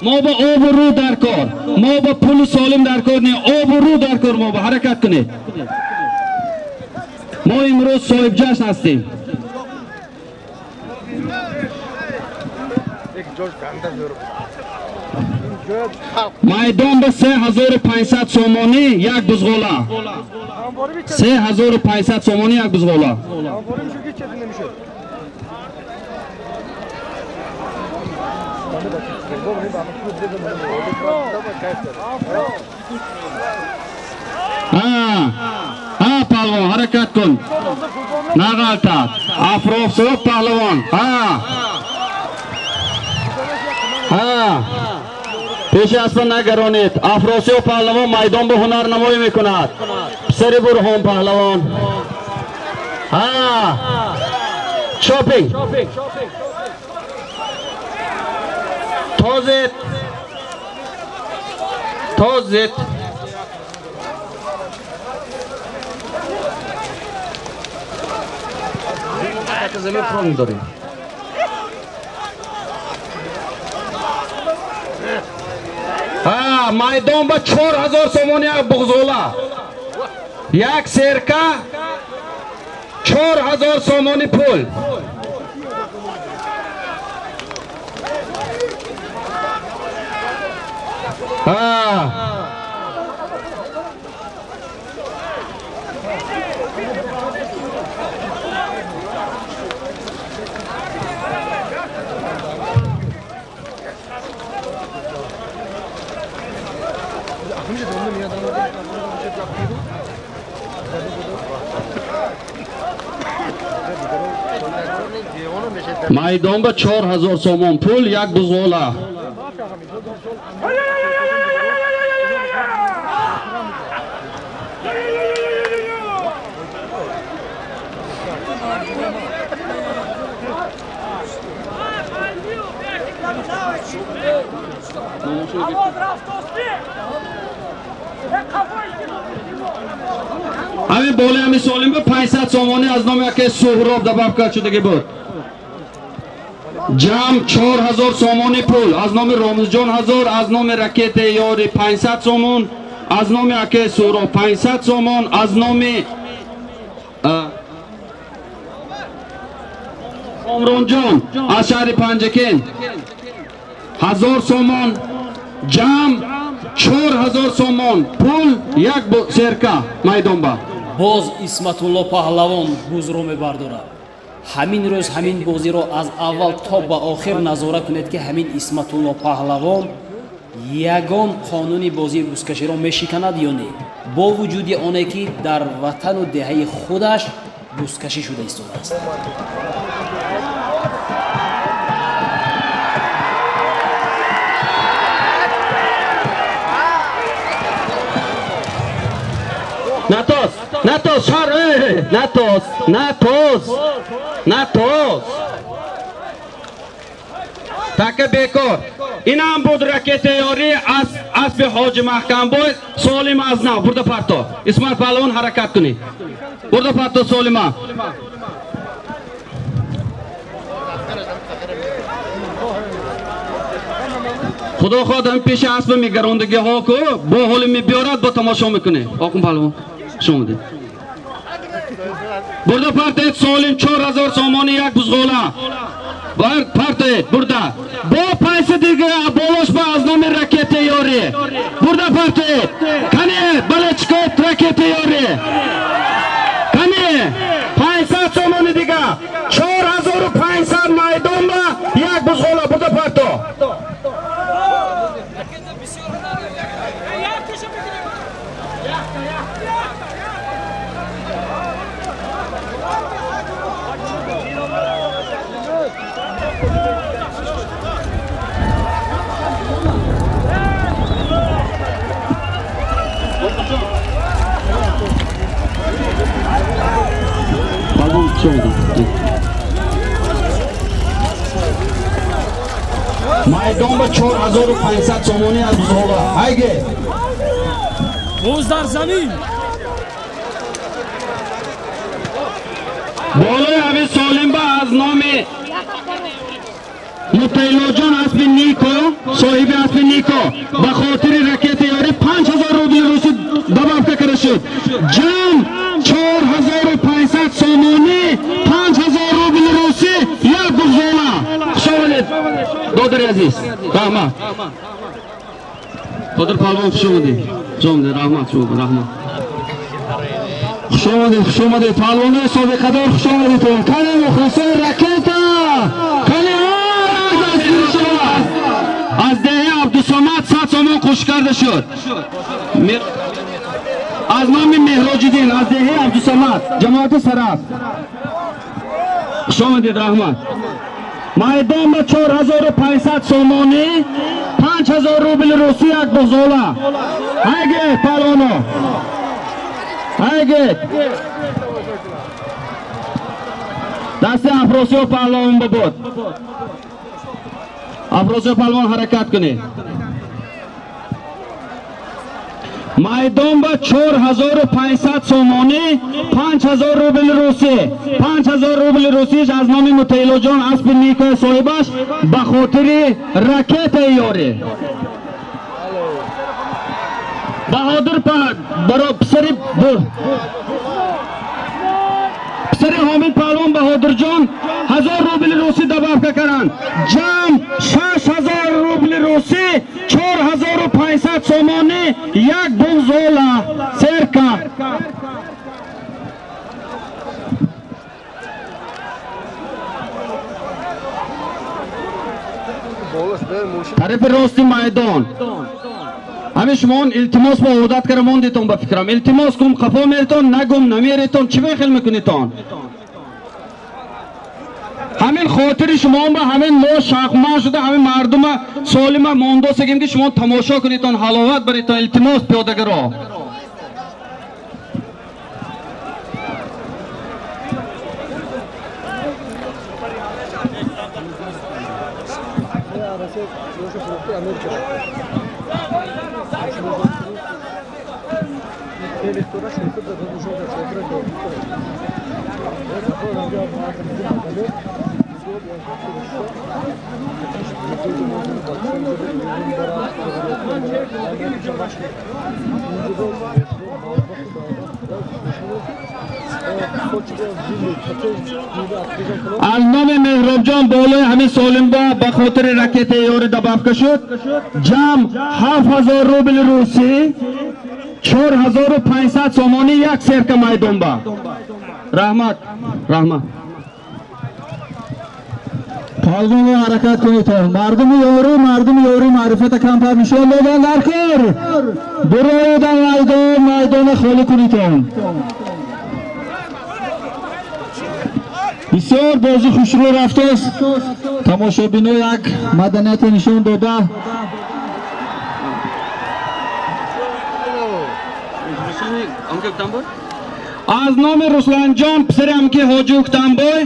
Мо ба обу рӯ дар кор, мо ба пули солим дар кор не, обу рӯ дар кор. Мо ба ҳаракат кунед. Мо имрӯз соҳибҷашн ҳастем. Майдон ба 3500 сомонӣ як бузғола. 3500 сомонӣ як бузғола. Ҳа, паҳлавон, ҳаракат кун. Нағалтад. Афросиёб паҳлавон. Ҳа. Ҳа. Пеши аспа нагаронед. Афросиёб паҳлавон майдон ба ҳунарнамоӣ мекунад. Писари Бурҳон паҳлавон. Ҳа. Шопинг. Тозет. Тозет. Замин фрон дорем. Ҳа, майдон ба 4000 сомонӣ як буғзола. Як серка 4000 сомонӣ пул. Ҳа. Майдон ба 4000 сомон пул як бузғола. Ҳамин болои ҳамин солим ба 500 сомонӣ аз номи яке Суҳроб добавка шудагӣ буд. Ҷамъ 4000 сомонӣ пул аз номи Ромизҷон 1000, аз номи ракетаи ёри 500 сомон, аз номи аке Суҳроб 500 сомон, аз номи Комронҷон аз шаҳри Панҷакент 1000 сомон, ҷамъ 4000 сомон пул як серка майдон ба. Боз Исматулло паҳлавон бузро мебардорад. Ҳамин рӯз ҳамин бозиро аз аввал то ба охир назора кунед, ки ҳамин Исматулло паҳлавон ягон қонуни бозии бузкаширо мешиканад ё не, бо вуҷуди оне ки дар ватану деҳаи худаш бузкашӣ шуда истодааст. Натоз, натоз, шар, натоз, натоз, натоз. Така бекор. Инам буд ракетаи ёрӣ аз аспи Ҳоҷи Маҳкамбой солим аз нав. Бурда парто. Исмат паҳлавон ҳаракат кунед. Бурда парто солима. Худо хоҳад ҳамин пеши аспа мегарондагиҳо ку бо ҳоли мебиёрад, бо тамошо мекунед. Оқум паҳлавон, шумо дид. Бурда партоед солим 4000 сомонӣ як бузғола. Партоед бурда. Бо пайси дига болош ба аз номи ракетаи ёрӣ. Бурда партоед. Кане балечкот ракетаи ёрӣ. Кане 500 сомонӣ дига. 4500 майдон ба як бузғола бурда парто. Хуш омадед. Майдон ба 4500 сомонӣ аз бузғола. Ҳайге. Буз дар замин. Болои ҳамин Солимба аз номи Мутаилоҷон аспи Нико, соҳиби аспи Нико, ба хотири ракети ёрӣ 5000 рубли русӣ добавка карда шуд. Ҷамъ 4500 сомонӣ, 5000 рубли русӣ, як бузғола. Хуш омадед, додари азиз. Раҳмат. Қодир палвон, хуш омадед. Хуш омадед, раҳмат шумо, раҳмат. Хуш омадед, хуш омадед, палвонои собиқадор, хуш омадедтон. Кане мухлисои ракета? Кане дастгирӣ шавад. Аз деҳаи Абдусамад 100 сомон қӯш карда шуд. Аз номи Меҳроҷиддин, аз деҳаи Абдусамад, ҷамоати Сараф. Хуш омадед, раҳмат. Майдон ба 4500 сомонӣ, 5000 рубли русӣ, як бузғола. Ҳайге, палвоно. Ҳайге. Дасти Афросиёб паҳлавон бобод. Афросиёб паҳлавон, ҳаракат кунед. Майдон ба 4500 сомонӣ, 5000 рубли русӣ. 5000 рубли русиш аз номи Мутаилоҷон аспи Никои соҳибаш ба хотири ракетаи ёрӣ. Баҳодур баро писари писари Ҳомид паҳлавон Баҳодурҷон 1000 рубли русӣ добавка карданд. Ҷамъ 6000 рубли русӣ, 4500 сомонӣ, як бузғола серка. Тарафи рости майдон. Ҳамин шумоон илтимос ба одат кара мондетон, ба фикрам. Илтимос кум, қафо меритон, нагум, намеритон, чӣ мехел мекунитон? Ҳамин хотири шумоон ба ҳамин мо шахман шуда, ҳамин мардума солима мондосагим ки шумо тамошо кунитон, ҳаловат баритон, илтимос пиёдагаро. Аз номи Меҳробҷон болои ҳамин Солимба ба хотири ракетаи ёрӣ добавка шуд. Ҷамъ 7000 рубли русӣ, 4500 сомонӣ, як серка майдонба. Раҳмат, раҳмат. Палвоно, ҳаракат кунед. Мардуми ёрӣ, мардуми ёрӣ маърифата камтар нишон додан дар кор. Бироедан майдон, майдона холӣ кунедтон. Бисёр бозӣ хушрӯ рафтааст. Тамошобино як маданияте нишон дода. Аз номи Русланҷон писари ҳамки Ҳоҷи Уктамбой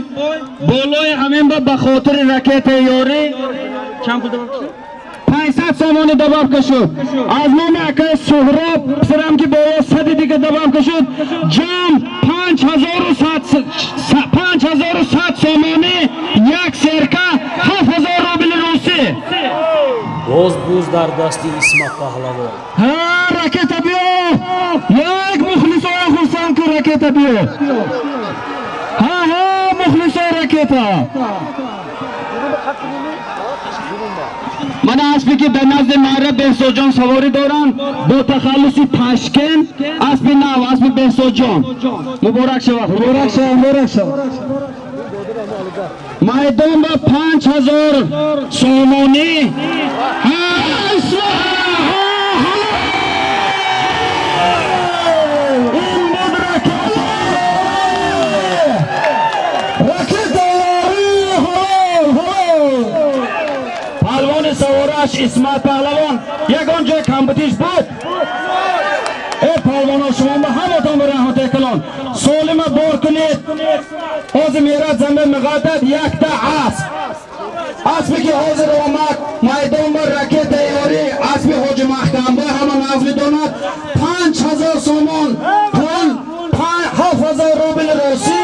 болои ҳамин ба хотири ракетаи ёрӣ чанд пул добавка шуд? 500 сомонӣ добавка шуд. Аз номи акаи Суҳроб писари ҳамки боло 100 дига добавка шуд. Ҷамъ 5100 сомонӣ, як серка, 7000 рубли русӣ. Боз буз дар дасти Исмат паҳлавон. Ҳа, ракета биё! Як мухлисоя хурсанд кун, ракета биё! Ҳа, ҳа, мухлисои ракета! Мана аспе ки дар назди маъра Беҳсодҷон саворӣ доранд бо тахаллуси Пашкен, аспи нав, аспи Беҳсодҷон. Муборак шавад, муборак шавад, муборак шавад. Майдон ба 5000 сомонӣ. Ин буд ракета! Ракета ёрӣ, ҳалол, ҳалол! Паҳлавони савораш Исмат паҳлавон, ягон ҷой камбудиш буд? Э паҳлавоно, шумо ба ҳаматон ба раҳмати калон. Солима бор кунед. Ҳозир мерад замин меғалтад якта асп. Аспе ки ҳозир омад майдон ба ракета ёрӣ, аспи ҳоҷи Маҳкамбой ҳама нағз медонад. 5000 сомон пул, 7000 рубли русӣ,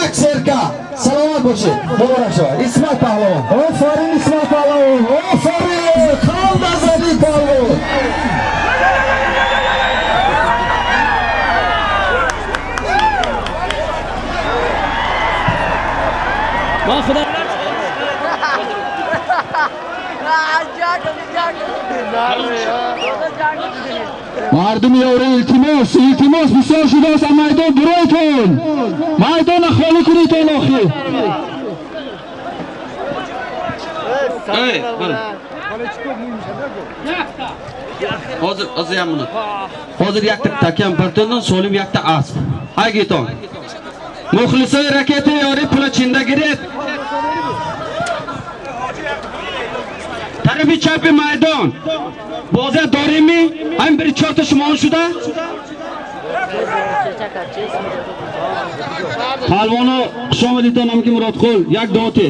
як серка. Саломат бошед, муборак шавад. Исмат Паҳлавон. Офарин, Исмат Паҳлавон, офарин! Қалба зани паҳлавон. Ман худам Мардуми ёрӣ, илтимос, илтимос, бисёр шудааст, аз майдон биройтон, майдона холӣ кунитон охир. Ҳозир, ҳозир як минут. Ҳозир якта такям партондан солим якта асп. Ҳайгитон. Мухлисои ракета ёрӣ пула чинда гиред. Тарафи чапи майдон. Бозия доримӣ? Ҳамин бири чорта шумоон шуда? Палвоно, хуш омадитон, ҳамки Муродқул, як доти.